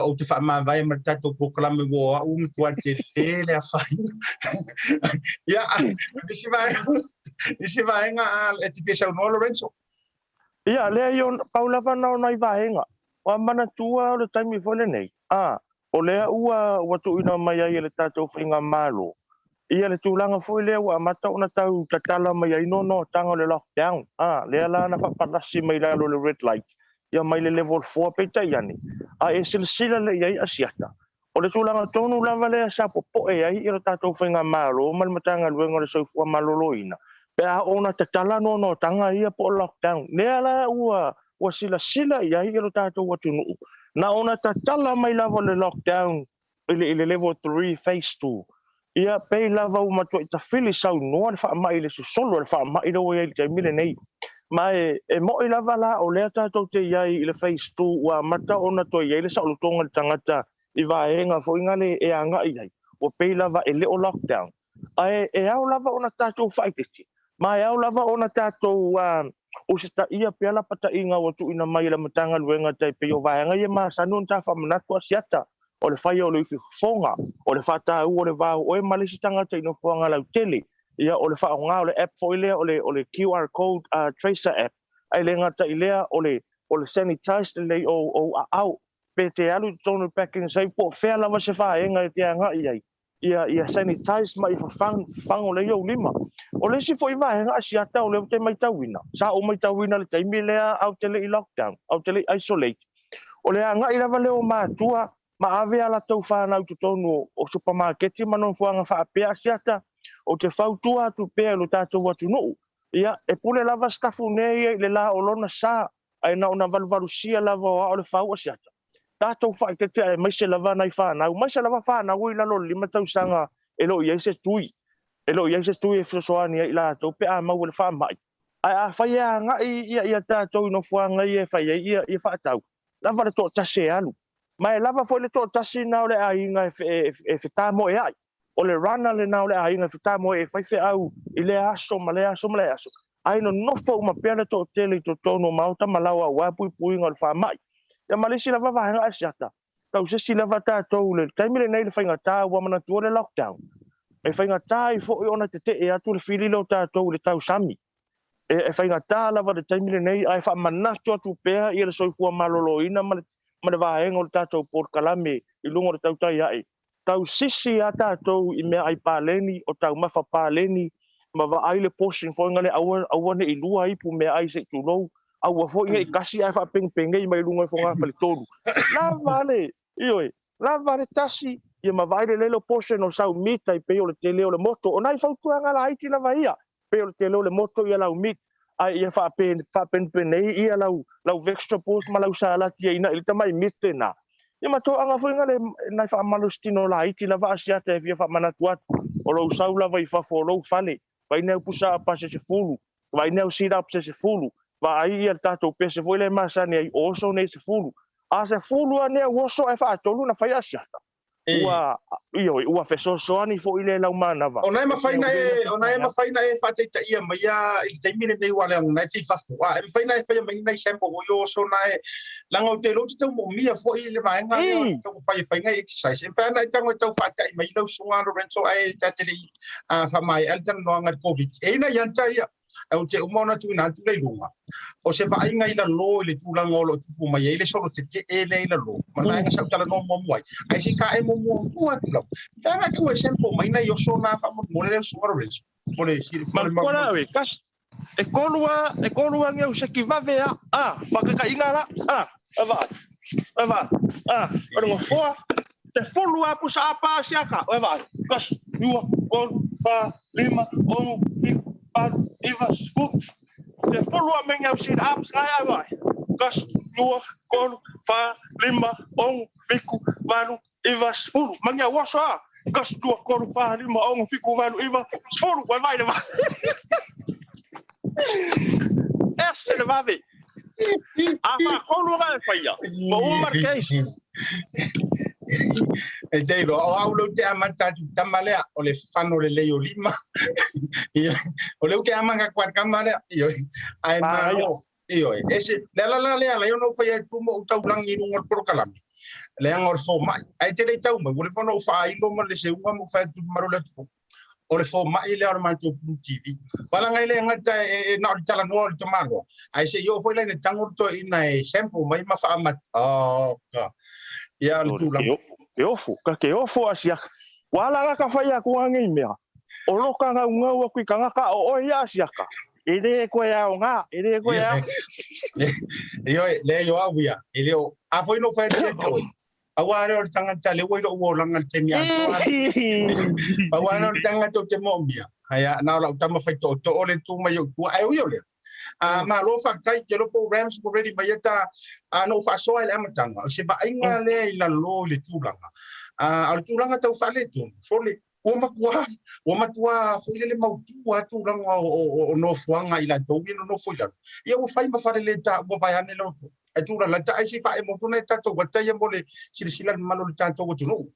ou te faamavae ma le tatou polokalame ua o au matua tele le afaina. Ia, nisi vaega, nisi vaega e te fia saunoa Lorenzo? Ia, leai, pau lava na o nai vaega. Ua manatua o le taimi foi lenei, a, o lea ua, ua tuuina mai ai e le tatou faigamalo Ia le tulaga foi lea ua amata ona tau tatala mai ai noanoataga o le lockdown, a, lea la na faapalasi mai lalo o le red light, ia mai le level 4 peitai ane, a e silasila lea i ai Asiata. O le tulaga tonu lava lea sa popoe ai ia le tatou faigamalo ma le Matagaluega o le Soifua Maloloina, pe a oo ina tatala noanoataga ia po o lockdown. Lea la ua silasila i ai ia le tatou atunuu, na ona tatala mai lava o le lockdown i le level 3 phase 2, ia pei lava ua matuai tafili saunoa le faamai i le sosolo o le faamai lea ua i ai i le taimi lenei. Ma e moi lava la o lea tatou te i ai i le phase 2 ua amata ona toe i ai le saolotoga i le tagata i vaega foi ngale e agai ai, ua pei lava e le o lockdown. Ae e ao lava ona tatou faaeteete, ma e ao lava ona tatou usitaia pea lapataiga ua tuuina mai e le Matagaluega tai pei o vaega ia masani ona ta faamanatu Asiata, o le faia o le ufifofoga, o le faataua o le va o oe ma le isi tagata i nofoaga lautele, ia o le faaaoga o le app foi lea o le QR code tracer app, ae le gata i lea o le sanitize lelei o ou aao, pe te alu i totonu o le packing safe po o fea lava se vaega e te agai ai, ia sanitize ma ia fafago lelei ou lima. O le isi foi vaega Asiata o lea ou te matauina, sa ou matauina le taimi lea au te le i lockdown, au te le i isolate, o le agai lava lea o matua ma ave a latou whanau totonu o supamaketi ma nofoaga faapea Asiata, o te fautua atu pea i lo tatou atunuu. Ia, e pule lava stafu nei ia i le la o lona sa, ai na ona valuvalusia lava o ao le fau Asiata. Tatou faaeteete ae maise lava nai whanau, maise lava whanau i lalo le 5 tausaga e lo i ai se tui. E lo i ai se tui e fesoasoani ai i latou pe a maua le faamai. Ae a fai e agai ia tatou i nofoaga ia e fai ai ia faatau, lava le toatasi e alu. Ma e lava foi le toatasi na o le aiga e fetamoe ai. O le rana le na o le aiga e fetamoe e fai feau i lea aso ma lea aso ma lea aso. Ai nonofo uma pea le toatele i totonu o maota ma laua aua puipuiga o le faamai. Ia ma le isi lava vaega Asiata, tausesi lava tatou le taimi lenei le faigata ua manatua le lockdown. E faigata ai foi ona tetee atu le fili leo tatou i le tausami. E faigata lava le taimi lenei ae faamanatu atu pea ia le soifua maloloina ma le vaega o le tatou polokalame i luga o le tautai ae. Tausisi a tatou i mea ai paleni o taumafa paleni ma vaai le portion foi ngale aua ne i lua ipu mea ai se tulou, aua foi nei kasi ae faapengepengei mai luga i fogafale tolu. Lava le, ioe, lava le tasi, ia ma vaai le lele o portion o sau meat ai pei o le tele o le moto. O nai fautuaga laiti lava ia, pei o le tele o le moto ia lau meat, ai ia faapenepenei ia lau vegetables ma lau salati ia ina i le tamai meat tēnā. Ia ma toaga foi ngale nai faamalositino laiti lava Asiata e fia faamanatu atu, o lou sau lava i fafo o lou fale, vai neu pusa a pase se fulu, vai neu sit up se fulu, vai ia le tatou pese foi le masani ai oso nei se fulu. A se fulu a neu oso e faatolu na fai Asiata. Ua ua fesoasoani foi le lau manava. O nai mawhaina e whaateita ia mai ia i le taimi lenei ua leaga nai te i fafo. A, e mawhaina e whaia mai nai sample foi o so nai langa o te lo te tau moomia foi le vaega lea o tau whai whainga i exercise. E mawhaina e tango e tau whaatai mai lau sunga Lorenzo ai tatele i whamai ale tana noanga le COVID. E ina ianta ia. Au te uma ona tuina atu le lunga. O se vaaiga i lalo i le tulaga o loo tupu mai ai le solo tete'e lea i lalo. Ma le vaega sa ou talanoa muamua ai. Ae se ka e muamuamua atu lava. Feaga e tau example mai nai oso na faamolemole le usuga Lorenzo. Mo le sili mo le Manatua la oe, kasi e kolua nge au se ki vave a whakakaiga la a e vaai a o le ngofoa te fulu a pusa a pa siaka e vaai kasi 2 3 4 5 6 7 8 9 10 te fulu a menga au sit ups ngai ai vai kasi 2 3 4 5 6 7 8 9 10 manga waso a kasi 2 3 4 5 6 7 8 9 10 vai vai le vai ese le vave a fa kolu ga faia mo umar case E te ro o au lo te amata tu tamalea o le fano le lei o lima. O le ke amanga kwa kamalea io ai malo io ese la la la le la no fai tu mo tau langi lunga porokalame. Le anga o le fomai. Ai te le tau mai o le fono fa ilo ma le se unga mo fa tu maro le tu. O le fomai le o le matou Blue TV. Wala ngai le ngata e na o le talanoa o le tamaloa. Ai se io foi le ne tango to ina e sample mai ma fa amat. Oh ka. Ia le tulaga. Ke ofu, ka ke ofu asia. Wala ka whai aku ngai mea. O lo ka gaugau aku i tagata a o oe ia Asiata, e lē toe aoga, e lē toe aoga. Ioe, leai o au ia, e le o, a foi no fai atu ia te oe, aua lea o le tagata lea ua i lou olaga i le taimi atoa, aua lea o le tagata ou te moomia, aia, na o lau tama fai tootoo le tu mai ou tua, ae ui o lea, a malo faafetai, te iloa po o Rams ua ready mai ia ta, a na ou faasoa i le amataga, o se vaaiga lea i lalo i le tulaga, a o le tulaga tau faaletonu, sole, Ua matua, ua matua foi lele mautu lava tulaga o nofoaga i latou ia e nonofo i lalo. Ia ua fai ma fale le taua vaeane lava foi. Ae tulaga la ta ai se i faaemo atu nai a tatou ata ia mo le silasila i le mamalu o le tatou atunuu.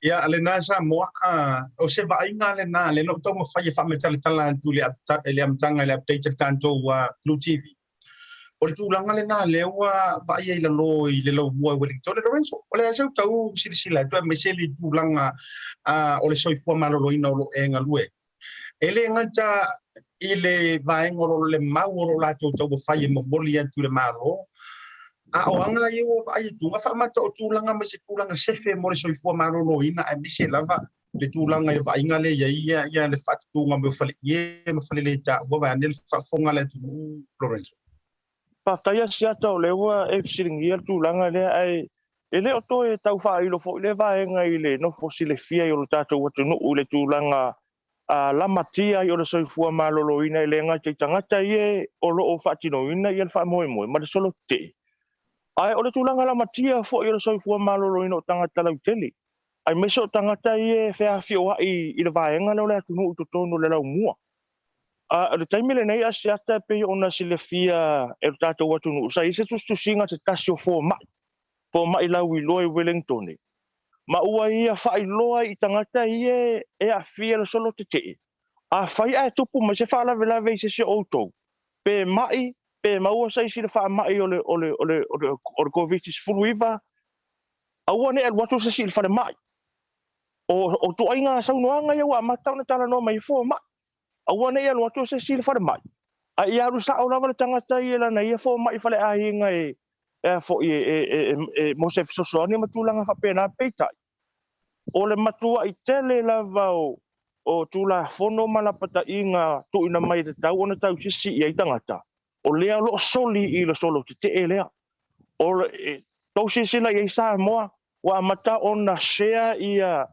Ia, lena Samoa, o se vaaiga lena, lea na ou taumafai e faamatalatala atu i le amataga i le update a le tatou Blue TV. O le tulaga lena lea ua vaaia i lalo i le laumua i Wellington. Lorenzo, o le a se tau silasila atu aemaise le tulaga o le soifua maloloina o lo o e galue. E le gata i le vaega o lo o le mau o lo o latou taumafai e momoli atu i le Malo, a o aga ia ua vaai i tuga faamata o tulaga mai se tulaga sefe mo le soifua maloloina aemaise lava le tulaga i le vaaiga lea i ai ia le faatutuga mai o faleie ma faleletaua vaeane le faafofoga a le atunuu Lorenzo. Faafetai Asiata o lea ua e fesiligia le tulaga lea ae e le o toe tau faailo foi lea vaega i le nofo silafia i o le tatou atunuu i le tulaga lamatia ai o le soifua maloloina e le gata i tagata ia o lo o faatinoina le faamoemoe ma le solo tetee, ae o le tulaga lamatia foi o le soifua maloloina o tagata lautele, aemaise o tagata ia e feafioai i le vaega lea o le atunuu i totonu o le laumua. A o le taimi lenei Asiata e pei ona silafia e le tatou atunuu, sa i ai se tusitusiga se tasi o fomai, fomai lauiloa i Wellington, ma ua ia faailoa i tagata ia e aafia le solo tetee, afai ae tupu mai se faalavelave i se isi o outou, pe mai, pe maua se isi le faamai o le Koviti-19, aua ne i alu atu se isi i le falemai. O ituaiga saunoaga ia ua amata ona talanoa mai ai fomai. Aua ne i alu atu se isi i le falemai, a ia alu sao lava le tagata ia i lana ia fomai faleaiga e foi e mo se fesoasoani ma tulaga faapena. Peitai, o le matuai tele lava o Tulafono ma lapataiga tuuina mai e tatau ona tausisi i ai tagata, o lea o lo o soli i le solo tetee lea. O le tou silasila i ai Samoa, ua amata ona share ia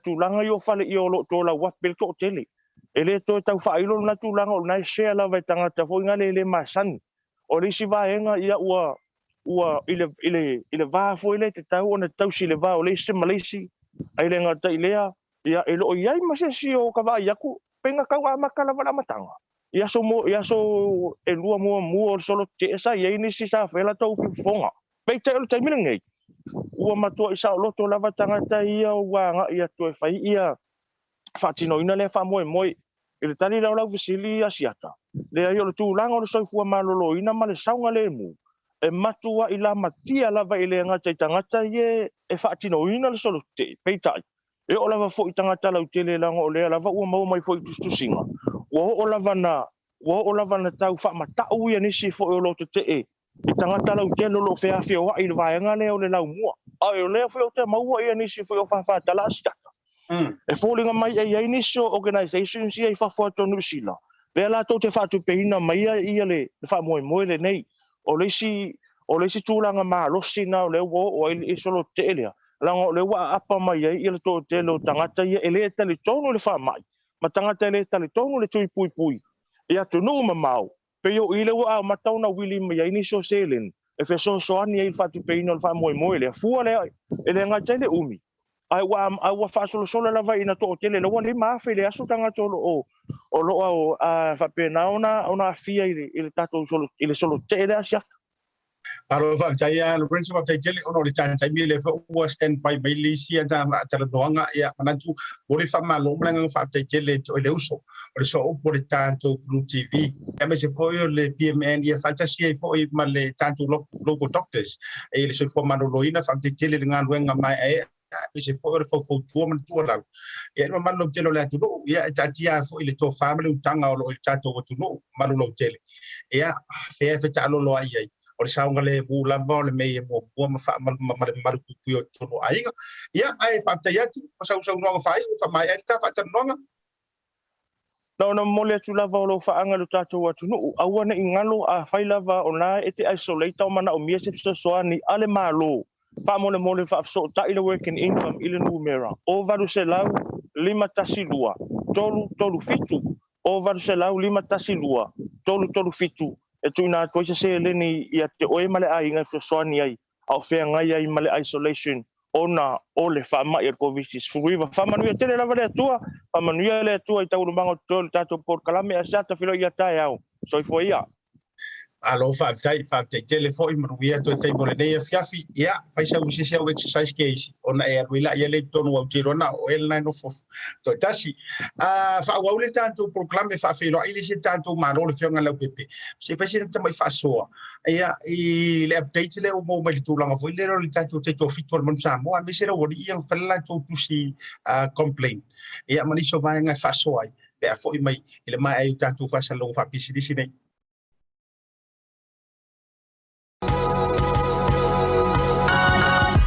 tulaga ia o fale ia o lo o tolau ape le toatele. E le toe tau faailo lena tulaga o lena e share lava e tagata foi na le masani. O le isi vaega ia ua i le va foi lea e tatau ona tausi le va o le isi ma le isi, ae le gata i lea, ia e le o i ai ma se isi o ka vaai atu, pe na tau amata lava le amataga. I aso e lua muamua o le solo tetee sa i ai nisi sa fai latou fofoga. Peitai o le taimi lenei, ua matuai saoloto lava tagata ia ua agai atu e fai ia faatinoina lea faamoemoe. I le tali lea o lau fesili Asiata, leai o le tulaga o le soifua maloloina ma le saogalemu, e matuai lamatia lava i le gata i tagata ia e faatinoina le solo tetee. Peitai, e oo lava foi i tagata lautele leaga o lea lava ua maua mai foi i tusitusiga, Ua oo lava na ua oo lava na tau faamata'u ia nisi foi o loo tete'e i tagata lautele o loo feafioa'i i le vaega lea o le laumua. Ae o lea foi ou te maua ia nisi foi o fāfātala asiata e foliga mai e i ai nisi o organizations ia i fafo atu o Niu Sila lea latou te faatupeina maia ia le faamoemoe lenei. O le isi o le isi tulaga malosi na o lea ua oo ai le solo tetee lea, leaga o lea ua aapa mai ai ia le toatele o tagata ia e lē talitonu i le faamai ma tagata e lē talitonu i le tui puipui i atunuu mamao. Pei o i lea ua amata ona wili mai ai nisi o seleni e fesoasoani ai i le faatupeina o le faamoemoe lea. Fua lea e le gata i le umi, ae ua ae ua faasolosolo lava ina toatele lea ua 5,000 i le aso tagata o lo o faapena ona aafia i le tatou solo i le solo tetee lea asiata. Alo faafetai a Lorenzo, faafetai tele ona o le taimi lea foi ua stand by mai le isi talanoaga. Ia manatu mo le faamalo ma le agaga faafetai tele i le uso o le soaupu o le tatou Blue TV, aemaise foi o le PMN, ia faatasi ai foi ma le tatou local doctors e le soifua maloloina. Faafetai tele le galuega maeaea, aemaise foi o le faufautua ma le tuualalo ia le mamalu lautele o le atunuu. Ia e taatia foi le tofa ma le utaga o loo i le tatou atunuu malu lautele, ia fea e fetaalolo ai ai o le saogalemu lava o le mea e muamua ma faamalu ma le mamalu puipui o totonu o aiga. Ia ae faafetai atu o sausaunoaga faaiu faamaea ai le ta faatalanoaga. Na ona momoli atu lava o lou faaga i lo tatou atunuu, aua ne i galo, afai lava o na e te isolate o manaomia se fesoasoani a le Malo, faamolemole faafesootai le Work and Income i le numera o 800 512 337, o 800 512 337, e tuuina atu ai se seleni ia te oe ma le aiga e fesoasoani ai a o feagai ai ma le isolation ona o le faamai o le Covid-19. Faamanuia tele lava le Atua, faamanuia le Atua i taualumaga o totoe o le tatou polokalame ae tafilo ia taeao. Soifua ia. Alo faafetai, faafetai tele foi, manuia toe taimi o lenei afiafi. Ia fai sau sisi au exercise ke isi ona e alu ila ia le tonu au tiro na o el nai no fofo toe tasi a faaauau le tatou polokalame faafeiloai le se tatou malo le fioga lau pepe se fai se tamai faasoa ia i le update le o mo mai le tulaga foi le le tatou taitoafitu o le Manu Samoa, aemaise le aualii ia na fai latou tusi complain ia ma nisi o vaega e faasoa ai pe a foi mai i le maea ai o tatou faasalauga faapisinisi nei.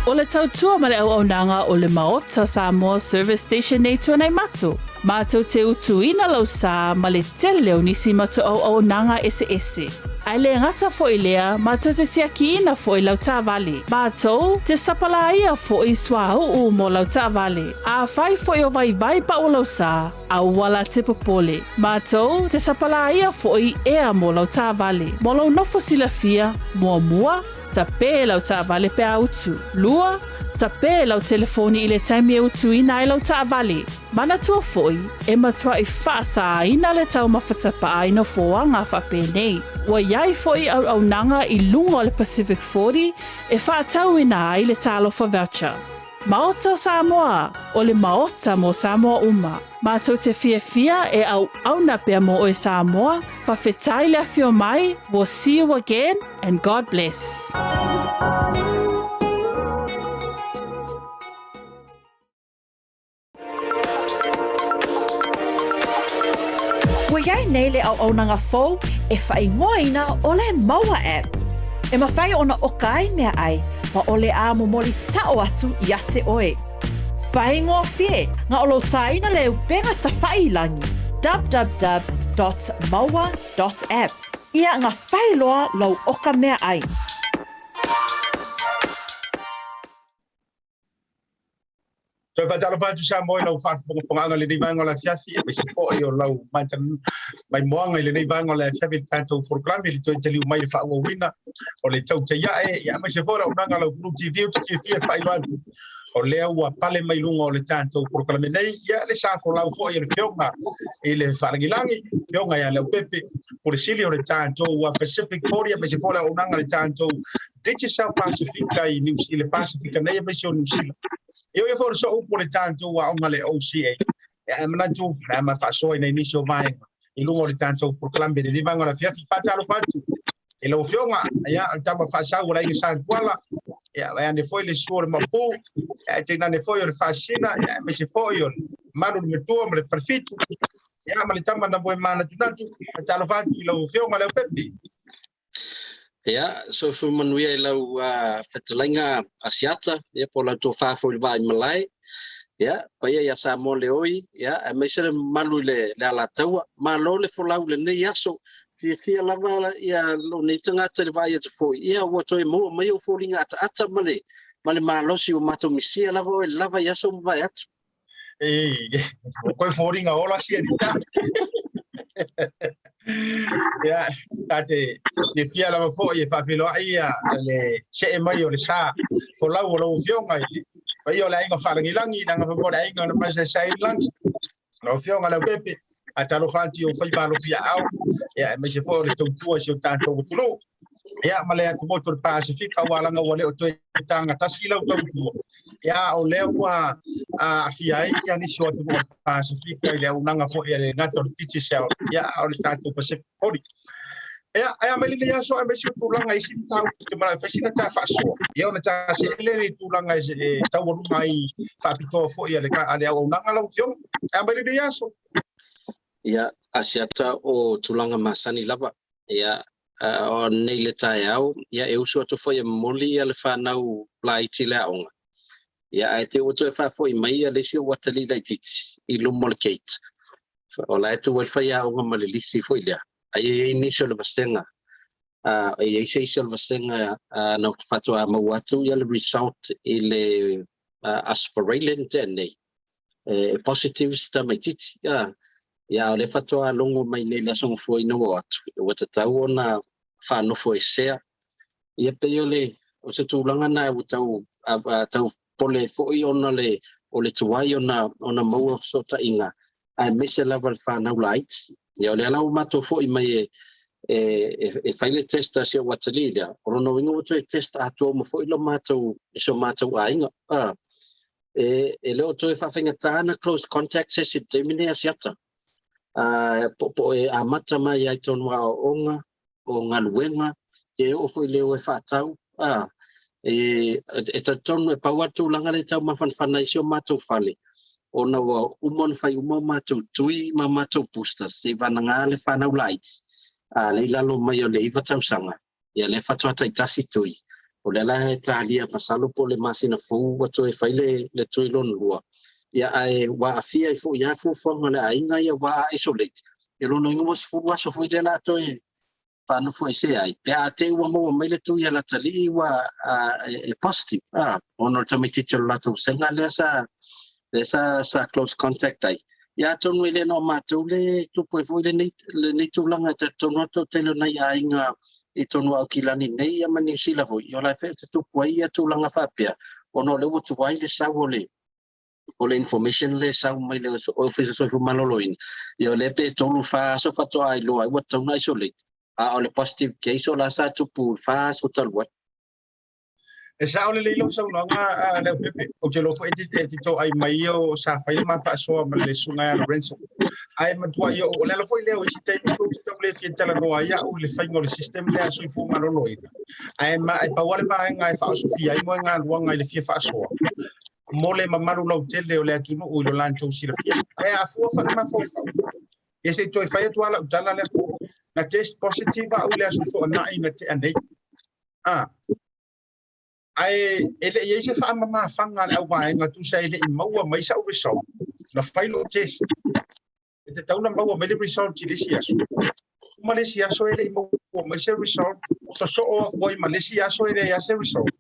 O le tautua ma le auaunaga o le Maota Samoa Service Station nei Tuanaimato. Matou te utuina lau sa ma le tele o nisi matou auaunaga eseese. Ae le gata foi lea, matou te siakiina foi lau taavale. Matou te sapalaia foi suauu mo lau taavale. Afai foi o vaivai pau o lau sa, aua la te popole. Matou te sapalaia foi ea mo lau taavale. Mo lou nofo silafia, muamua, tapē lau taavale pe a utu. Lua, tapē lau telefoni i le taimi e utuina ai lau taavale. Manatua foi, e matuai faasāina le taumafa tapaa i nofoaga faapenei. Ua i ai foi auaunaga i luga o le Pacific 40 e faatauina ai le Talofa Voucher. Maota o Samoa, o le maota mo Samoa uma. Matou te fiafia e auauna pea mo oe Samoa, faafetai le afio mai, we'll see you again and God bless. Ua i ai nei le auaunaga fou e faaigoaina o le Maua App. E mafai ona oka ai meaai ma o le a momoli sa'o atu ia te oe. Faigofie na o lou tāina le upega tafa'i i lagi, www.maua.app. Ia nga fai loa lou oka meaai. Toe faatalofa atu Samoa i lau faafogafogaaga i lenei vaega o le afiafi, aemaise foi o lau maimoaga i lenei vaega o le afiafi i le tatou polokalame i le toe taliu mai i le faaauauina o le tautai ae, ia aemaise foi o le auaunaga a lau Blue TV. Ou te fiafia e faailoa atu o lea ua pale mai luga o le tatou polokalame nei ia le sa folau foi o le Afioga i le Faalagilagi, Afioga ia Leaupepe, Pule Sili o le tatou Pacific 40, aemaise foi o le auaunaga a le tatou Digicel Pasifika i New i le Pasifika nei aemaise o Niu Sila. E oi foi o le sooupu o le tatou aoga le OCA. E manatu le ma faasoa ina nisi o vaega i luga o le tatou polokalame le vaega o le afiafi. Faatalofa atu i lau Afioga, ia o le tama faasau o le aiga Sa Tuala, ia vae ane foi le susu o le Mapu, ia tainane foi o le Faasina, ia aemaise foi o le malu le matua ma le Falefitu. Ia, ma le tama na Moemanatunatu. Faatalofa atu i lau Afioga Leaupepe. Ia, soifua manuia i lau fetalaiga Asiata, ia po o lau tofa foi i le Vaaimalae. Ia, paia ia Samoa le oi, ia, aemaise le mamalu i le Alataua. Malo le folau i lenei aso. Fiafia lava ia lou nei tagata i le vaai atu foi, ia ua toe maua mai ou foliga ataata ma le ma le malosi ua matou misia lava oe lava i aso ua mavae atu. E, koe foliga ola sia ni ta. Ia, ta te fiafia lava foi e faafeiloai ia le see mai o le sa folau o lau Afioga i le paia o le aiga faalagilagi, leaga fai mai o le aiga na masaesae i le lagi. Lau Afioga Leaupepe, faatalofa atu i ou faiva alofi aao, ia, aemaise foi o le tautua i si o tatou atunuu. Ia, ma le atumotu o le Pasefika, aua leaga ua le o toe taga tasi lau tautua. Ia, o lea ua aafia ai ia nisi o atunuu o le Pasefika i le auaunaga foi a le gata o le Digicel, ia, a o le tatou Pacific 40. Ia, ae a mai lenei aso aemaise o tulaga i isi mataupu te manao e fai sina ta faasoa. Ia, ona ta see lea i tulaga e taualuga ai faapitoa foi a le auaunaga lau Afioga. Ae a mai lenei aso. Ia, Asiata o tulaga masani lava. Ia, o nei le taeao, ia e usu atu foi e momoli ia le fanau laiti i le aoga. Ia, ae te ua toe faafoi mai ia le isi ou atalii laitiiti i luma o le gate. O la e tu ai le faiaoga ma le lisi foi lea. Ai e i ai nisi o le vasega, e i ai se isi o le vasega na faatoa maua atu ia le result i le Aso Faraile na tea nei, e positive si tamaitiiti. Ia, a o lea faatoa logo mai nei i le Aso Gafua ina ua o atu, ua tatau ona faanofoesea. Ia pei o le o se tulaga na ua tau tau pole foi ona le o le tuai ona ona maua fesootaiga aemaise lava le fanau laiti. Ia o lea la ua matou foi mai e e fai le test a si ou atalii lea, o lona uiga ua toe test atoa uma foi lo matou si o matou aiga. E le o toe faafaigata ona close contact se isi i le taimi nei Asiata. Po o e amata mai ai tonu aoaoga, o galuega, e oo foi i le o e faatau. E talitonu e pau lava le tulaga lea e tau mafanafana ai si o matou fale, ona ua uma ona fai uma o matou tui ma matou boosters, seivagana le fanau laiti, a lea i lalo mai o le 9 tausaga, ia lea faatoa taitasi tui. O lea la e talia masalo po o le masina fou ua toe fai le tui lona lua. Ia ae ua aafia ai foi lava fuafuaga a le aiga ia ua isolate. Ia lona uiga ua 10 aso foi lea la toe faanofoesea ai. Pe a te i ua maua mai le tui a l'atalii ua e positive, ona o le tamaitiiti o le latou vasega lea sa lea sa sa close contact ai. Ia atonu e le na o matou le tupu ai foi lenei lenei tulaga e talitonu lava le toatele o nai aiga i totonu o Aukilani nei ia ma Niu Sila foi, ia o la e faia tutupu ai ia tulaga faapea ona o lea ua tuai le sau o le o le information lea e sau mai le Ofisa Soifua Maloloina, ia o lea pe 3 4 aso faatoa iloa ai ua tatau ona isolate, a o le positive case o la sa tupu i le 4 aso talu ai. E sao lelei lau saunoaga Leaupepe. Ou te iloa foi e te toai mai ia o sa fai le ma faasoa ma le susuga ia Lorenzo. Ae matua ia o le ala foi lea o isi taimi tou te tau le fia talanoa ai au i le faiga o le system lea a le soifua maloloina. Ae ma e pau lava le vaega e faaosofia ai moegaluaga i le fia faasoa mo le mamalu lautele o le atunuu i lo latou silafia. Ae afua faale-mafaufau. Ia se i toe fai atu lava lau tala lea. Na test positive au i le Aso Toonai na tea nei. A. Ae e le i ai se faamamafaga a le auvaega tusa e le i maua mai sau result. Na fai lou test. E tatau ona maua mai le result i le isi aso. Uma le isi aso e le i maua mai se result. Sosoo atu ai ma le isi aso e leai lava se result.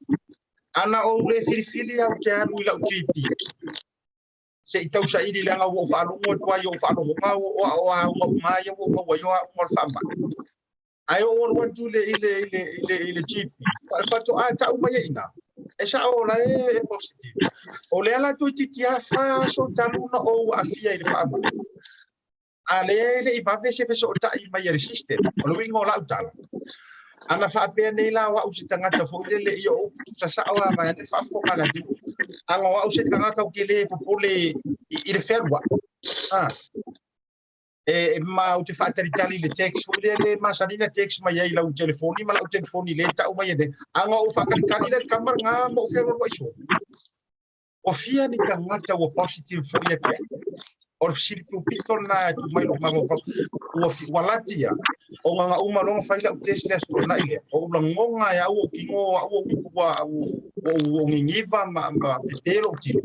Ana ou le filifili au te alu i lau GP se i tausaili leaga ua ou faalogo atu ai i ou faalogoga o auga uma lava ia ua ou maua ai o auga o le faamai. Ae ou alu atu i le, i le, i le, i le, i le GP, faatoa tau mai ai i ina, e sao o la e positive. O lea la toeitiiti lava fa aso talu ona ou aafia i le faamai. A lea e le i vave se fesootai mai a le system. O le uiga o lau tala, ana faapea nei la o au se tagata foi lele ia o upu tusa sao lava vaeane le faafofoga a le atunuu. Ana o au se tagata ou te le popole i le fealuai. Ah. E ma ou te faatalitali i le text foi lea le masani na text mai ai i lau telefoni ma lau telefoni le tau mai e ana ou faatalitali le tama lena ma ou fealualuai soo. O fia ni tagata ua positive foi ia te au. O le fesili tupito lena e tu mai lou mafaufau. Ua, ua lati ia, o nganga uma loa fai lau test le aso Toonai lea. O ou lagoga e au ou tino au ou ua ua ou gigiva ma, ma pepe lou tino.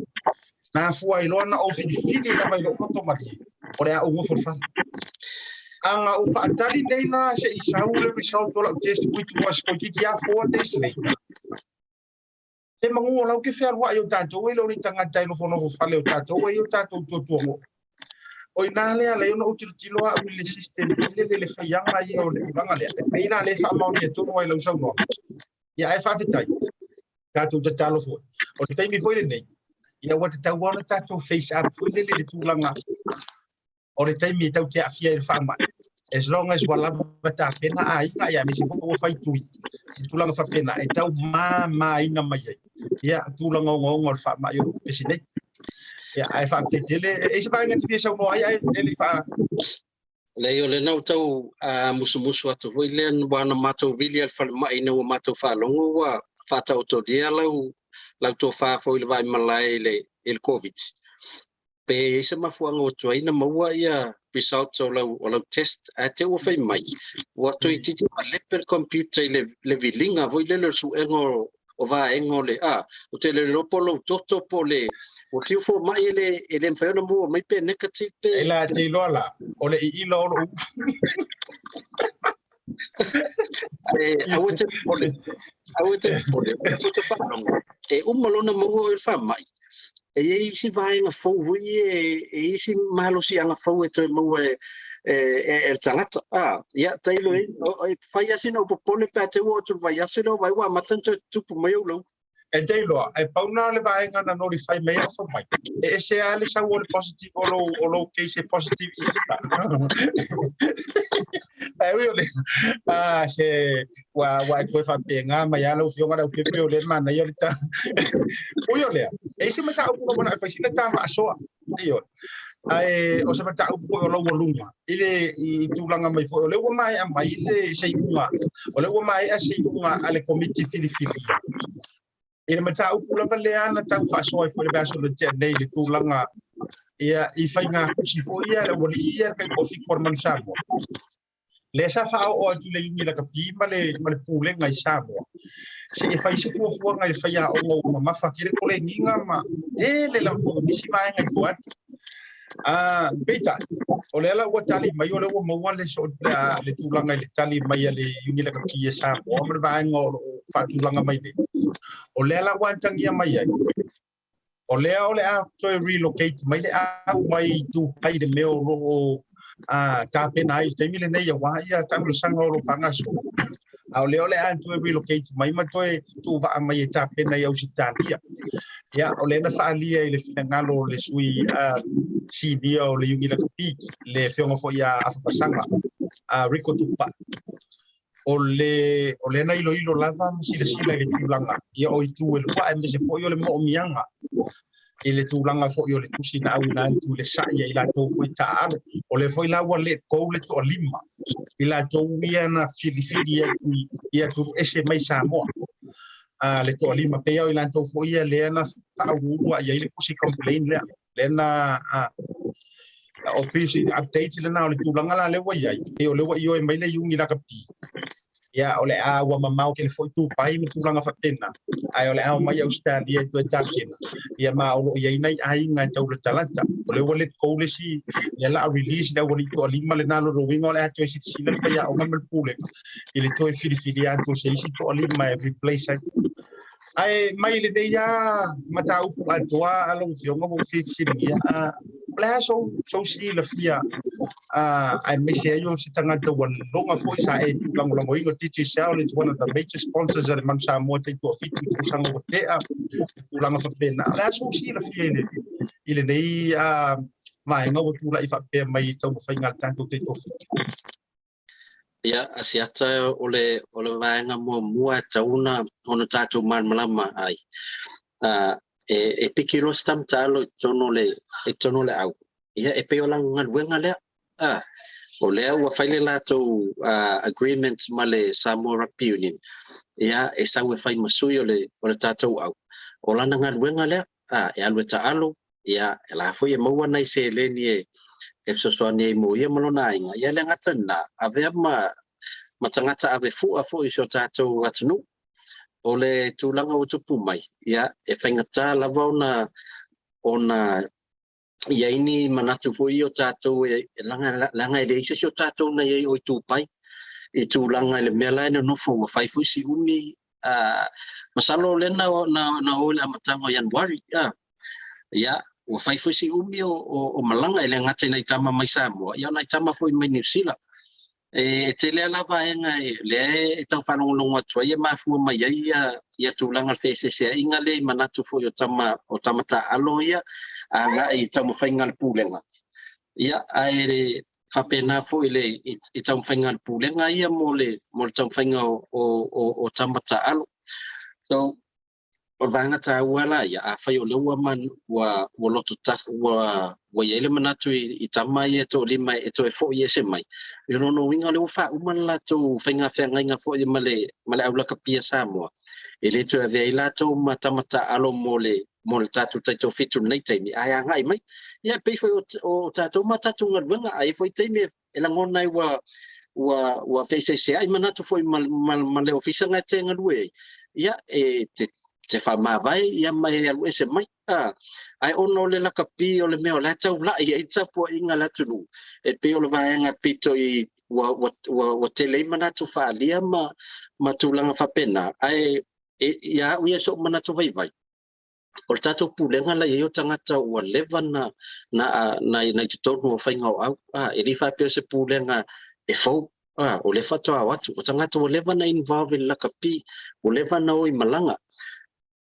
Na afua ai loa na ou filifili lava i lou loto malie, o le a ou nofo i le fale. A na ou faatali nei la se i sau le result o lau test which was toeitiiti lava 4 days later. Se manu o lau ke fealuai o tatou e le o ni tagata e nofonofo fale o tatou e i o tatou tuatuango. O ina lea lea ona ou tilotilo au i le system foi lele le faiaga ia o le tulaga lea. E pei la lea faamaonia tonu ai lau saunoaga. Ia ae faafetai. Tatou tatalo foi. O le taimi foi lenei, ia ua tatau ona tatou face up foi lele le tulaga o le taimi e tau te aafia i le faamai. As long as ua lava tapena aiga, ia aemaise foi ua fai tui i tulaga faapena e tau mamaina mai ai ia tulaga ogaoga o le faamai o lo o pepesi nei. Ia ae faafetai tele. E i ai se vaega e te fia saunoa ai ae e le i faa. Leai, o lena ua tau musumusu atu foi lea ua na matou vili a le falemai ina ua matou faalogo ua faataotolia lau lau tofa foi i le vaimalae i le i le Covid. Pe i ai se mafuaaga ua tuai na maua ia results o lau o lau test ae te ua fai mai ua toeitiiti malepe le computer i le le viliga foi lele o le suega o o vaega o le a ou te le iloa po o lou toto po o le ua fiu fomai e le e le mafai ona maua mai pe negative pe. E la te iloa la o le iila o lou. E aua te popole, aua te popole, o lea foi te faalogo, e uma loa ona maua oe i le faamai, e i ai isi vaega fou foi ia, e i ai isi malosiaga fou e toe maua e e e le tagata. A, ia, tailo i ai, e fai lava sina ou popole pe a te ua oo atu i le vaiaso lea o vai ua amata ona toe tutupu mai ou lauga. E te iloa, e pau na o le vaega na notify mai au fai mai, e ese lava le sau o le positive o lou, o lou case e positive i i la. Ae ui o lea, ah, se, ua, ua e toe faapena mai lava lau Afioga Leaupepe o lea e manaia le ta. Ui o lea, e i ai se mataupu na manao e fai sina ta faasoa. Ioe. Ae o se mataupu foi o laualuga i le i tulaga mai foi o lea ua maea mai le seiuga, o lea ua maea seiuga a le Komiti Filifilia i le mataupu lava lea na tau faasoa ai foi le vaiaso na tea nei i le tulaga ia i faigatusi foi ia le aualii ia le taitoafitu o le Manu Samoa. Lea sa faaoo atu i le Iuni Lakapi ma le, ma le Pulega i Samoa, se i fai se fuafuaga i le faiaoga ua mamafa tele koleniga ma tele lava foi o nisi vaega i tua atu. Peitai, o lea la ua tali mai, o lea ua maua le, so, le, le tulaga i le tali mai a le Iuni Lakapi e Samoa ma le vaega o lo o faatulaga mai nei. O lea la ua atagia mai ai, o lea o le a toe relocate mai le au mai i Dubai le mea o lo o tapena ai i le taimi lenei aua ia taamilosaga o lo o faagasolo. A o lea o le a toe relocate mai ma toe tuuvaa mai e tapena i Ausetalia. Ia, o lea na faaalia i le finagalo o le sui senior o le Iuni Lakapi, le afioga foi ia Afamasaga, Rico Tupai. O le, o lea na iloilo lava ma silasila i le tulaga ia o itu e lua aemaise foi o le moomiaga i le tulaga foi o le tusi na auina atu i le sa'i a i latou foi taaalo. O lea foi la ua let go le toalima i latou ia na filifili atu i atunuu ese mai Samoa. A le toalima pei o i latou foi ia lea na faauluulu i ai le tusi complain lea. Lea na o pei update lena o le tulaga la lea ua i ai, pei o lea ua ioe mai le Iuni Lakapi. Ia, o le a ua mamao tele foi Dubai ma tulaga faapena, ae o le a omai Ausetalia e toe tapena. Ia ma o lo o i ai nai aiga e tau latalata. O lea ua let go le isi, lea la a release le aualii toalima lena, lona uiga o le a toe silasila le faiaoga ma le pulega i le toe filifilia atu o se isi toalima e replace ai. Ae mai lenei lava mataupu atoa a lau Afioga ua ou fia fesiligia, o le a sou, sou silafia aemaise ai o se tagata ua loga foi sa e tūlagolagoina Digicel, it's one of the major sponsors a le Manu Samoa taitoafitu i tausaga ua tea, tulaga faapena. O le a sou silafia i le, i lenei vaega ua tulai faapea mai i taumafaiga a le tatou taitoafitu? Ia, Asiata, o le, o le vaega muamua e tatau ona, ona tatou malamalama ai, e, e piki loa se tamatalo i totonu o le, i totonu o le au, ia, e pei o lana galuega lea, a, o lea ua fai le latou agreement ma le Samoa Rugby Union, ia, e sau e fai ma sui o le, o le tatou au. O lana galuega lea, a, e alu e taalo, Ia, e la foi e maua nai seleni e e fesoasoani ai mo ia ma lona aiga. Ia le gata i lena, avea ma ma tagata ave fua foi i si o tatou atunuu. O le tulaga ua tupu mai, ia, e faigata lava ona ona i ai ni manatu foi ia o tatou e leaga, leaga e leai se isi o tatou na i ai o i Tupai i tulaga i le mea la e nonofo ua fai foi si umi a masalo o lea na, na, na o i le amataga o Ianuari a ia ua fai foi si umi o, o, o malaga e le gata i nai tama mai Samoa ia o nai tama foi mai Niu Sila. E tele lava la vaega lea e tau faalogologo atu ai e mafua mai ai ia, ia tulaga o le feeseeseaiga lea i manatu foi o tama, o tama taaalo ia agai i taumafaiga a le Pulega. Ia, ae faapena foi le, i, i taumafaiga a le Pulega ia mo le, mo le taumafaiga o, o, o, o tama taaalo. So, O le vaega taua la ia, afai o lea ua man, ua, ua loto tafu, ua, ua i ai le manatu i, i tama ia e toalima e toe foi ese mai, i lona uiga o lea ua faauma le latou faiga feagaiga foi ma le, ma le aulakapi a Samoa, e le toe avea ai latou ma tama taaalo mo le, mo le tatou taitoafitu i lenei taimi, ae agai mai. Ia e pei foi o, o tatou ma tatou galuega, a i ai foi taimi e e lagona ai ua ua ua feeseeseai manatu foi ma, ma, ma le ofisa na e te galue ai, ia e te, te faamavae ia ma e alu ese mai. A, ae ona o le lakapi o le mea o la e taulai ai tapuaiga a le atunuu, e pei o le vaega pito i ua, ua, ua, ua tele ai manatu faaalia ma, ma tulaga faapena. Ae e, ia au ia so'u manatu vaivai, o le tatou pulega la i ai o tagata ua leva na na na na i totonu o faiga o au a e le faapea o se pulega e fou a o lea faatoa o atu o tagata ua leva na involve i le lakapi ua leva na o i malaga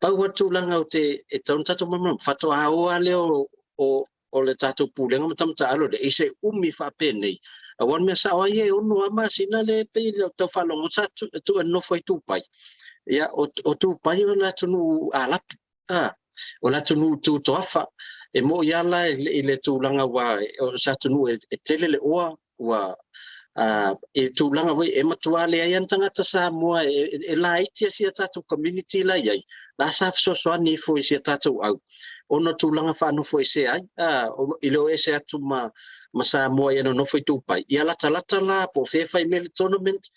pau a tulaga o te e tau na tatou malamalama faatoa o a lea o o o le tatou pulega ma tamataaalo lea i se umi faapenei aua o le mea sao ai e ono a masina le pei o tau faalogo sa tu e nofo i Tupai ia o, o Tupai o le atunuu alapi a o le atunuu tu toafa e mo'i a la i le tulaga ua o se atunuu e, e tele le oa ua i tulaga foi e matua leai lava ni tagata Samoa e, e, e laiti a sia tatou community la i ai, la sa fesoasoani ifo i sia tatou au, ona tulaga faanofo ese ai, i le o ese atu ma, ma Samoa ia nonofo i Dubai. Ia latalata la po o fea e fai mea le tournament,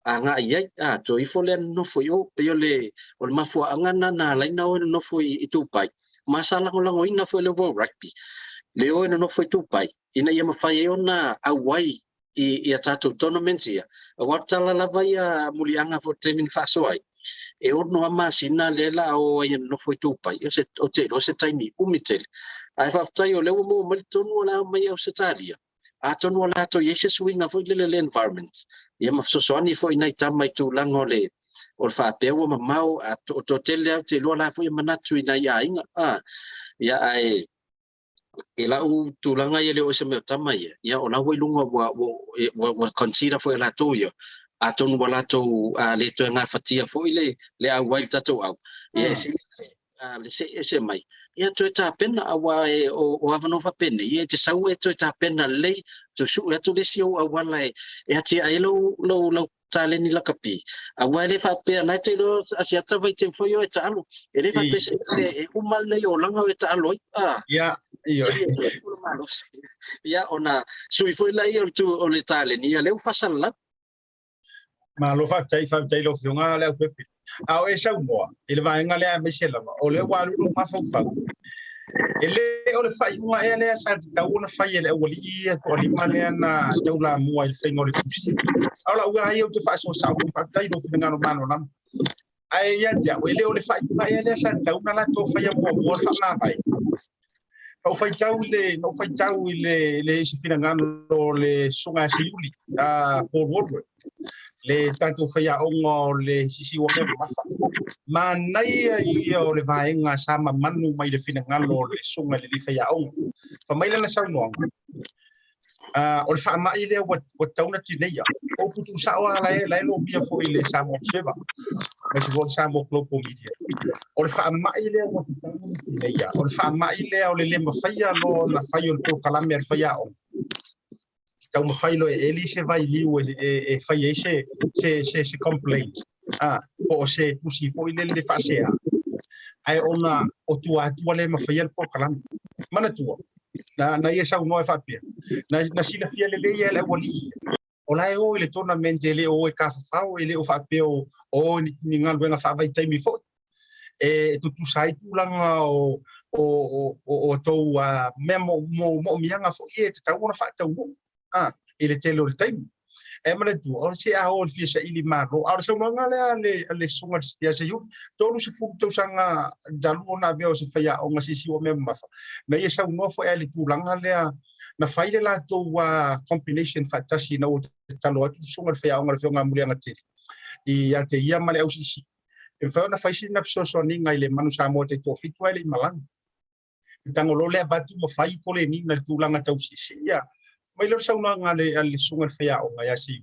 agai i ai, a, toe ifo lea nonofo i o, pei o le, o le mafuaaga na na ala ai na o e nonofo i, i Dubai. Ma sa lagolagoina foi le World Rugby, le o e nonofo i Dubai, ina ia mafai ai ona auai i, i a tatou tournaments ia. Aua o tala lava ia muliaga foi taimi na faasoa ai, e ono a masina lea la a o ai e nonofo i Dubai, o se, o te iloa se taimi umi tele. Ae faafetai o lea ua maua mai le tonu o le a omai i Ausetalia, atonu o le a toe i ai se suiga foi lele i le environment, ia ma fesoasoani foi i nai tama i tulaga o le, o le faapea ua mamao, a o toatele lava ou te iloa la foi e manatu i nai aiga, a, ia ae i lau tulaga ia le o ese mai o tama ia, ia o la ua i luga ua, ua, ua, ua consider foi e latou ia, atonu ua latou le toe gafatia foi le, le auai le tatou au, ia e sili le see ese mai, ia toe tapena, aua e, o, o avanoa faapenei, ia e te sau e toe tapena lelei, toe sue atu le isi ou auala e, e atiae ai lou, lou, lau taleni lakapi, aua e le faapea, na e te iloa Asiata vaitaimi foi o e taalo, e le faapea se e uma lenei olaga o e taalo ai. Ah. Ia, ioe. Ia, ona sui foi laia o le, tu, o le taleni, ia lea ua faasalalau. Malo faafetai, faafetai i lau Afioga Leaupepe. A o e saunoa i le vaega lea aemaise lava, o lea ua alu lou mafaufau. E le o le faaiuga ea lea sa tatau ona fai e le aualii ia toalima lea na taulamua i le faiga o le tusi. A o lau lava ia ou te faasoa sao foi, faafetai i lou finagalo malamalama. Ae ia te au, e le o le faaiuga ea lea sa tatau ona latou faia muamua le faamavae. Na ou faitau i le, na ou faitau i le, le isi finagalo o le Susuga ia Seiuli, a Paul Woodward, le tatou faiaoga o le sisi ua mea mamafa. Manaia ia o le vaega sa mamanu mai le finagalo o le Susuga i le faiaoga. Fai mai lana saunoaga, o le faamai lea ua, ua tatau ona tineia. O upu tuusao lava la e, la e lomia foi i le Samoa Observer, aemaise foi o le Samoa Global Media. O le faamai lea ua tatau ona tineia, o le faamai lea o le le mafaia loa ona fai o le polokalame a le faiaoga, taumafai loa e eli se vailiu e, e, e fai ai se, se, se, se complaint, po o se tusi foi lele faasea, ae ona o tua atu ua le mafaia le polokalame. Manatua, na, na ia saunoa e faapea, na, na silafia lelei ia e le aualii ia, o la e o i le tournament e le o e tafafao, e le o faapea o o i ni, ni galuega faavaitaimi foi. E tutusa ai tulaga o o o o o tou uh, mea mo, mo, moomiaga foi e tatau ona faataunuu a, i le tele o le taimi. E manatua, o se a o i le fia saili malo, a o le saunoaga lea a le, a le susuga ia Seiuli, 30 tausaga talu ona avea o se faiaoga siisii ua mea mamafa, na ia saunoa foi a i le tulaga lea, na fai le latou uh, combination faatasi ina ua tatalo atu le susuga i le faiaoga le Afioga ia Muliagatele ia te ia ma le ausiisii, e mafai ona fai sina fesoasoaniga i le Manu Samoa taitoafitu ae le i malaga. E tago loa le avatu ma fai koleniga i le tulaga tau siisii. Ia, fai mai lea o le saunoaga a le, a le susuga i le faiaoga ia Siu,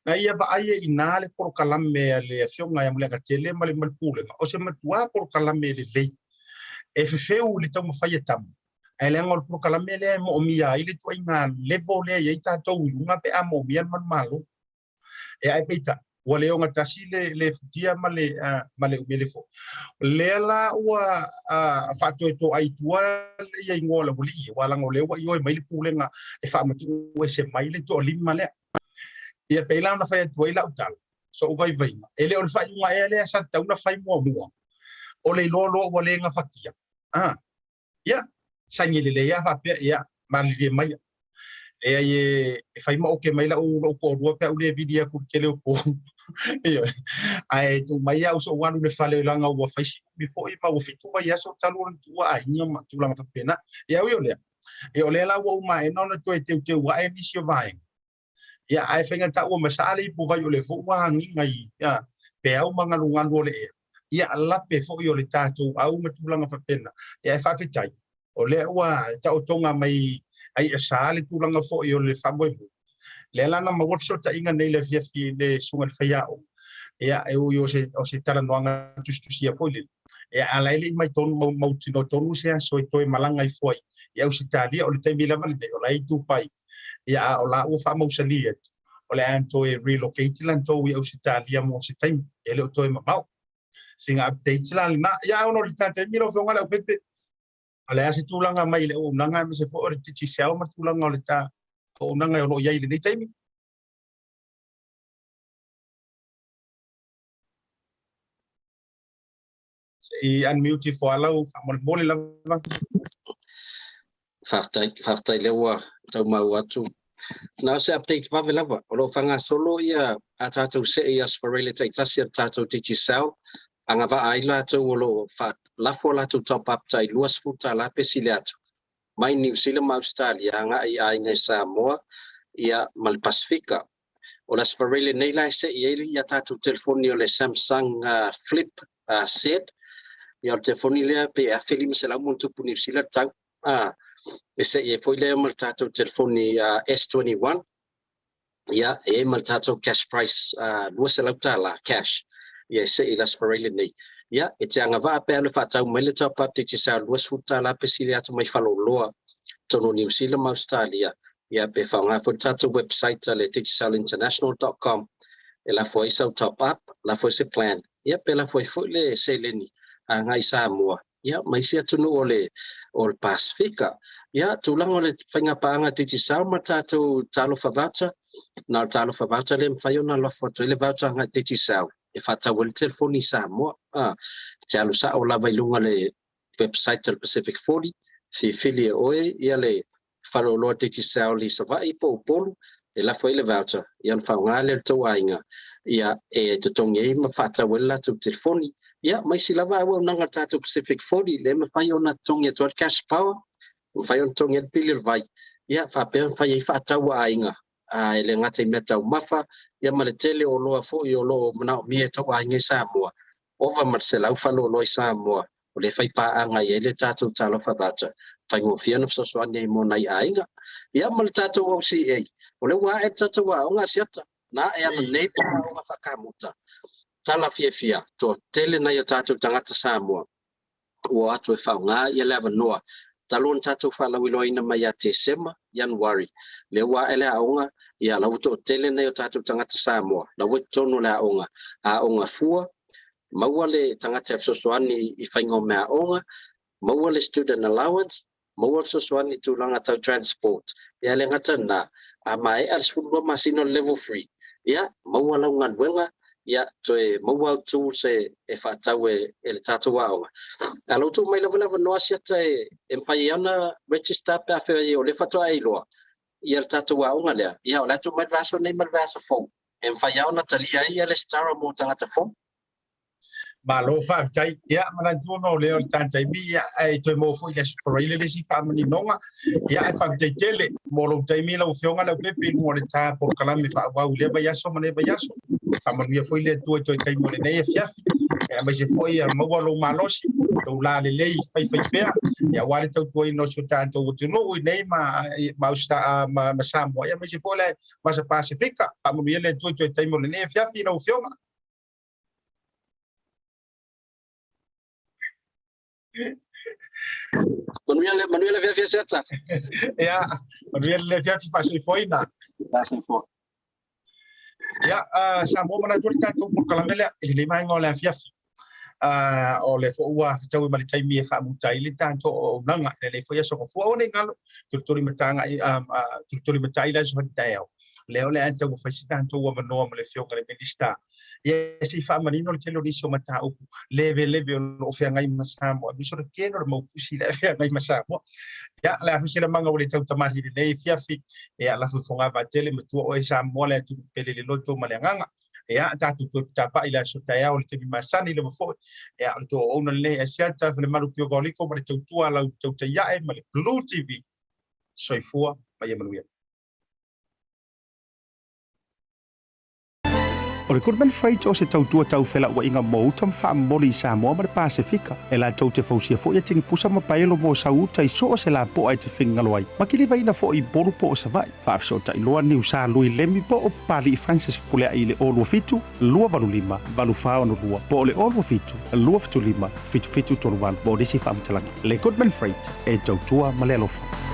na ia vaai ai i ina le polokalame a le Afioga ia Muliagatele ma le, ma le Pulega, o se matuā polokalame lelei e fefeu i le taumafai a tama, ae leaga o le polokalame lea e moomia ai le ituaiga level lea e i ai tatou i luga pe a moomia le manumalo. E ae peitai, ua le ogatasi le, le futia ma le, uh, ma le umele foi. O lea la ua uh, faatoetoai i tua ia igoa o le aualii, aua leaga o lea ua ioe mai le pulega e faamatuu ese mai le toalima lea. Ia pei la ona fai atu ai lau tala, so'u vaivaiga, e le o le faaiuga ea lea sa tatau ona fai muamua, o le iloa loa ua le gafatia. Ah, Ia, saini lelei lava faapea, ia, malilie maia. Leai e, e fai ma oke mai lau, lou toalua pe a ou le vili atu i le tele o po. Ioe. Ae tuu mai au so'u alu i le fale leaga ua fai si umi foi ma ua fitu vaiaso talu ona tuua aiga ma tulaga faapena. Ia ui o lea, ia o lea la ua uma aena ona toe teuteu ae nisi o vaega. Ia, ae faigata ua masaa le ipuvai o lea foi ua agiga i ia, peau ma galugalu o le ea, ia, lape foi o le tatou au ma tulaga faapena. Ia, ae faafetai, o lea ua taotoga mai ai asa le tulaga foi o le faamoemoe. Lea la na maua le fesootaiga nei i le afiafi i le susuga i le faiaoga. Ia, e ui o se, o se talanoaga tusitusia foi lele, ia, a la e le i mai tonu, mau, mautinoa tonu se aso e toe malaga ifo ai i Ausetalia. O le taimi lava lenei, o la e i Dubai. Ia, a o la ua faamausali atu, o le a toe relocate latou i Ausetalia mo se taimi, e le o toe mamao. Sina update la lena. Ia, a ono o le ta taimi lau Afioga Leaupepe, o le a se tulaga mai i le auaunaga aemaise foi o le Digicel ma tulaga o le ta auaunaga o lo o i ai i lenei taimi? Se i unmute ifo lava lau faamolemole lava. Faafetai, faafetai lea ua tau maua atu. Na o se update vave lava. O lo o faagasolo ia a tatou see i Aso Faraile taitasi a le tatou Digicel, agavaa ai latou o lo o lafo a latou top up tai $20 pe sili atu mai Niu Sila ma Ausetalia agai i aiga i Samoa ia ma le Pasifika. O le Aso Faraile nei la e sei ai ia tatou telefoni o le Samsung Flip Z. Ia o le telefoni lea pe $1,500 + Niu Sila le tau. E sei ai foi lea ma le tatou telefoni S21. Ia e i ai ma le tatou cash price $200 cash. Ia e sei i le Aso Faraile nei. Ia e te agavaa pe a alu e faatau mai le top up Digicel $20 pe sili atu mai faleoloa totonu o Niu Sila ma Ausetalia. Ia, pe faaaoga foi le tatou website a le digicelinternational.com e lafo ai sau top up, lafo ai se plan, ia pe lafo ai foi le seleni agai i Samoa, ia ma isi atunuu o le o le Pasifika. Ia, tulaga o le faiga paaga Digicel ma tatou Talofa Voucher, na o le Talofa Voucher lea e mafai ona lafo atu ai le voucher agai Digicel e faatau ai le telefoni i Samoa. A, e te alu sao lava i luga o le website a le Pacific 40, filifili e oe ia le Faleoloa Digicel i Savaii po o Upolu e lafo ai le voucher ia ona faaaoga lea e le tou aiga ia e totogi ai ma faatau ai le latou telefoni. Ia ma isi lava auaunaga a le tatou Pacific 40 lea e mafai ona totogi atu ai le cash power, mafai ona totogi ai le pili o le vai, ia faapea ona fai ai faatau a aiga e le gata i meataumafa ia ma le tele o oloa foi o lo o manaomia e tou aiga i Samoa. Ova ma le 100 faleoloa i Samoa o lea e fai paaga i ai le tatou Talofa Voucher, faigofie ona fesoasoani ai mo nai aiga. Ia ma le tatou OCA, o lea ua ae le tatou aoga Asiata, na ae ananei le aoga faakamuta. Tala fiafia, toatele nai o tatou tagata Samoa ua o atu e faaaoga ia le avanoa talu ona tatou faalauiloaina mai ia Tesema, Ianuari, lea ua ae le aoga, ia la ua toatele nai o tatou tagata Samoa, la ua i totonu o le aoga, aoga fua, maua le tagata e fesoasoani i faiga o meaaoga, maua le student allowance, Maua le fesoasoani i tulaga tau transport, ia e le gata lena, a maea le 12 masina o le level 3, ia maua lau galuega, ia toe maua au tools e faatau e le tatou aoga. A o la ua tuu mai lava le avanoa Asiata e mafai ai ona register pe afai o lea faatoa e iloa ia le tatou aoga lea, ia o le a tuu mai le vaiaso nei ma le vaiaso fou e mafai lava ona talia ai ia lesitara mo tagata fou. Malo faafetai. Ia, manatua ona o lea o le ta taimi, ia, ae toe maua foi i le Aso Faraile le isi faamaninoga. Ia, ae faafetai tele mo lou taimi lau Afioga Leaupepe i luga o le ta polokalame faaauau i lea vaiaso ma lea vaiaso. Faamanuia foi le Atua i toe taimi o lenei afiafi, aemaise foi ia maua lou malosi, lou lalelei faifaipea, ia, aua le tautuaina o si o tatou atunuu i nei ma, ma, ma, ma Samoa, ia, aemaise foi le Vasa Pasefika. Faamanuia le Atua i toe taimi o lenei afiafi lau Afioga. Manuia le, manuia le afiafi Asiata. Ia, manuia le afiafi faasoifuaina. Faasoifua. Ia, Samoa manatu le tatou polokalame lea i lenei vaega o le afiafi. O le foi ua fetaui ma le taimi e faamuta ai le tatou auaunaga i lenei foi aso gafua. Aua ne i galo, tulituli matagai, tulituli matai le aso taeao. Lea o le a taumafai se tatou avanoa ma le Afioga i le Minisita. Ia se i faamanino le tele o nisi o mataupu leveleve o lo o feagai ma Samoa, aemaise o le kene o le mau pusi le feagai ma Samoa. Ia, le a foi se lamaga ua le tautamalii lenei afiafi, ia lafo i fogavaa tele matua oe Samoa le atunuu pele le loto ma le agaga. Ia, tatou toe tapa'i le aso taeao le taimi masani lava foi. Ia, o le tou auauna lenei Asiata, Falemalu Pio Gaoliko ma le tautua a lau tautaiae ma le Blue TV. Soifua ma ia manuia. O le Goodman Freight o se tautua tau felauaiga mo uta ma faamomoli i Samoa ma le Pasefika. E latou te fausia foi atigipusa ma paelo mo sau uta i so o se lapoa e te finagalo ai, ma kilivaina foi i Upolu po o Savaii. Faafesootai loa Niusa Lui Lemi po o Papali'i Francis Fepuleai i le 027 285 8462 po o le 027 275 7738 mo nisi faamatalaga. Le Goodman Freight, e tautua ma le alofa.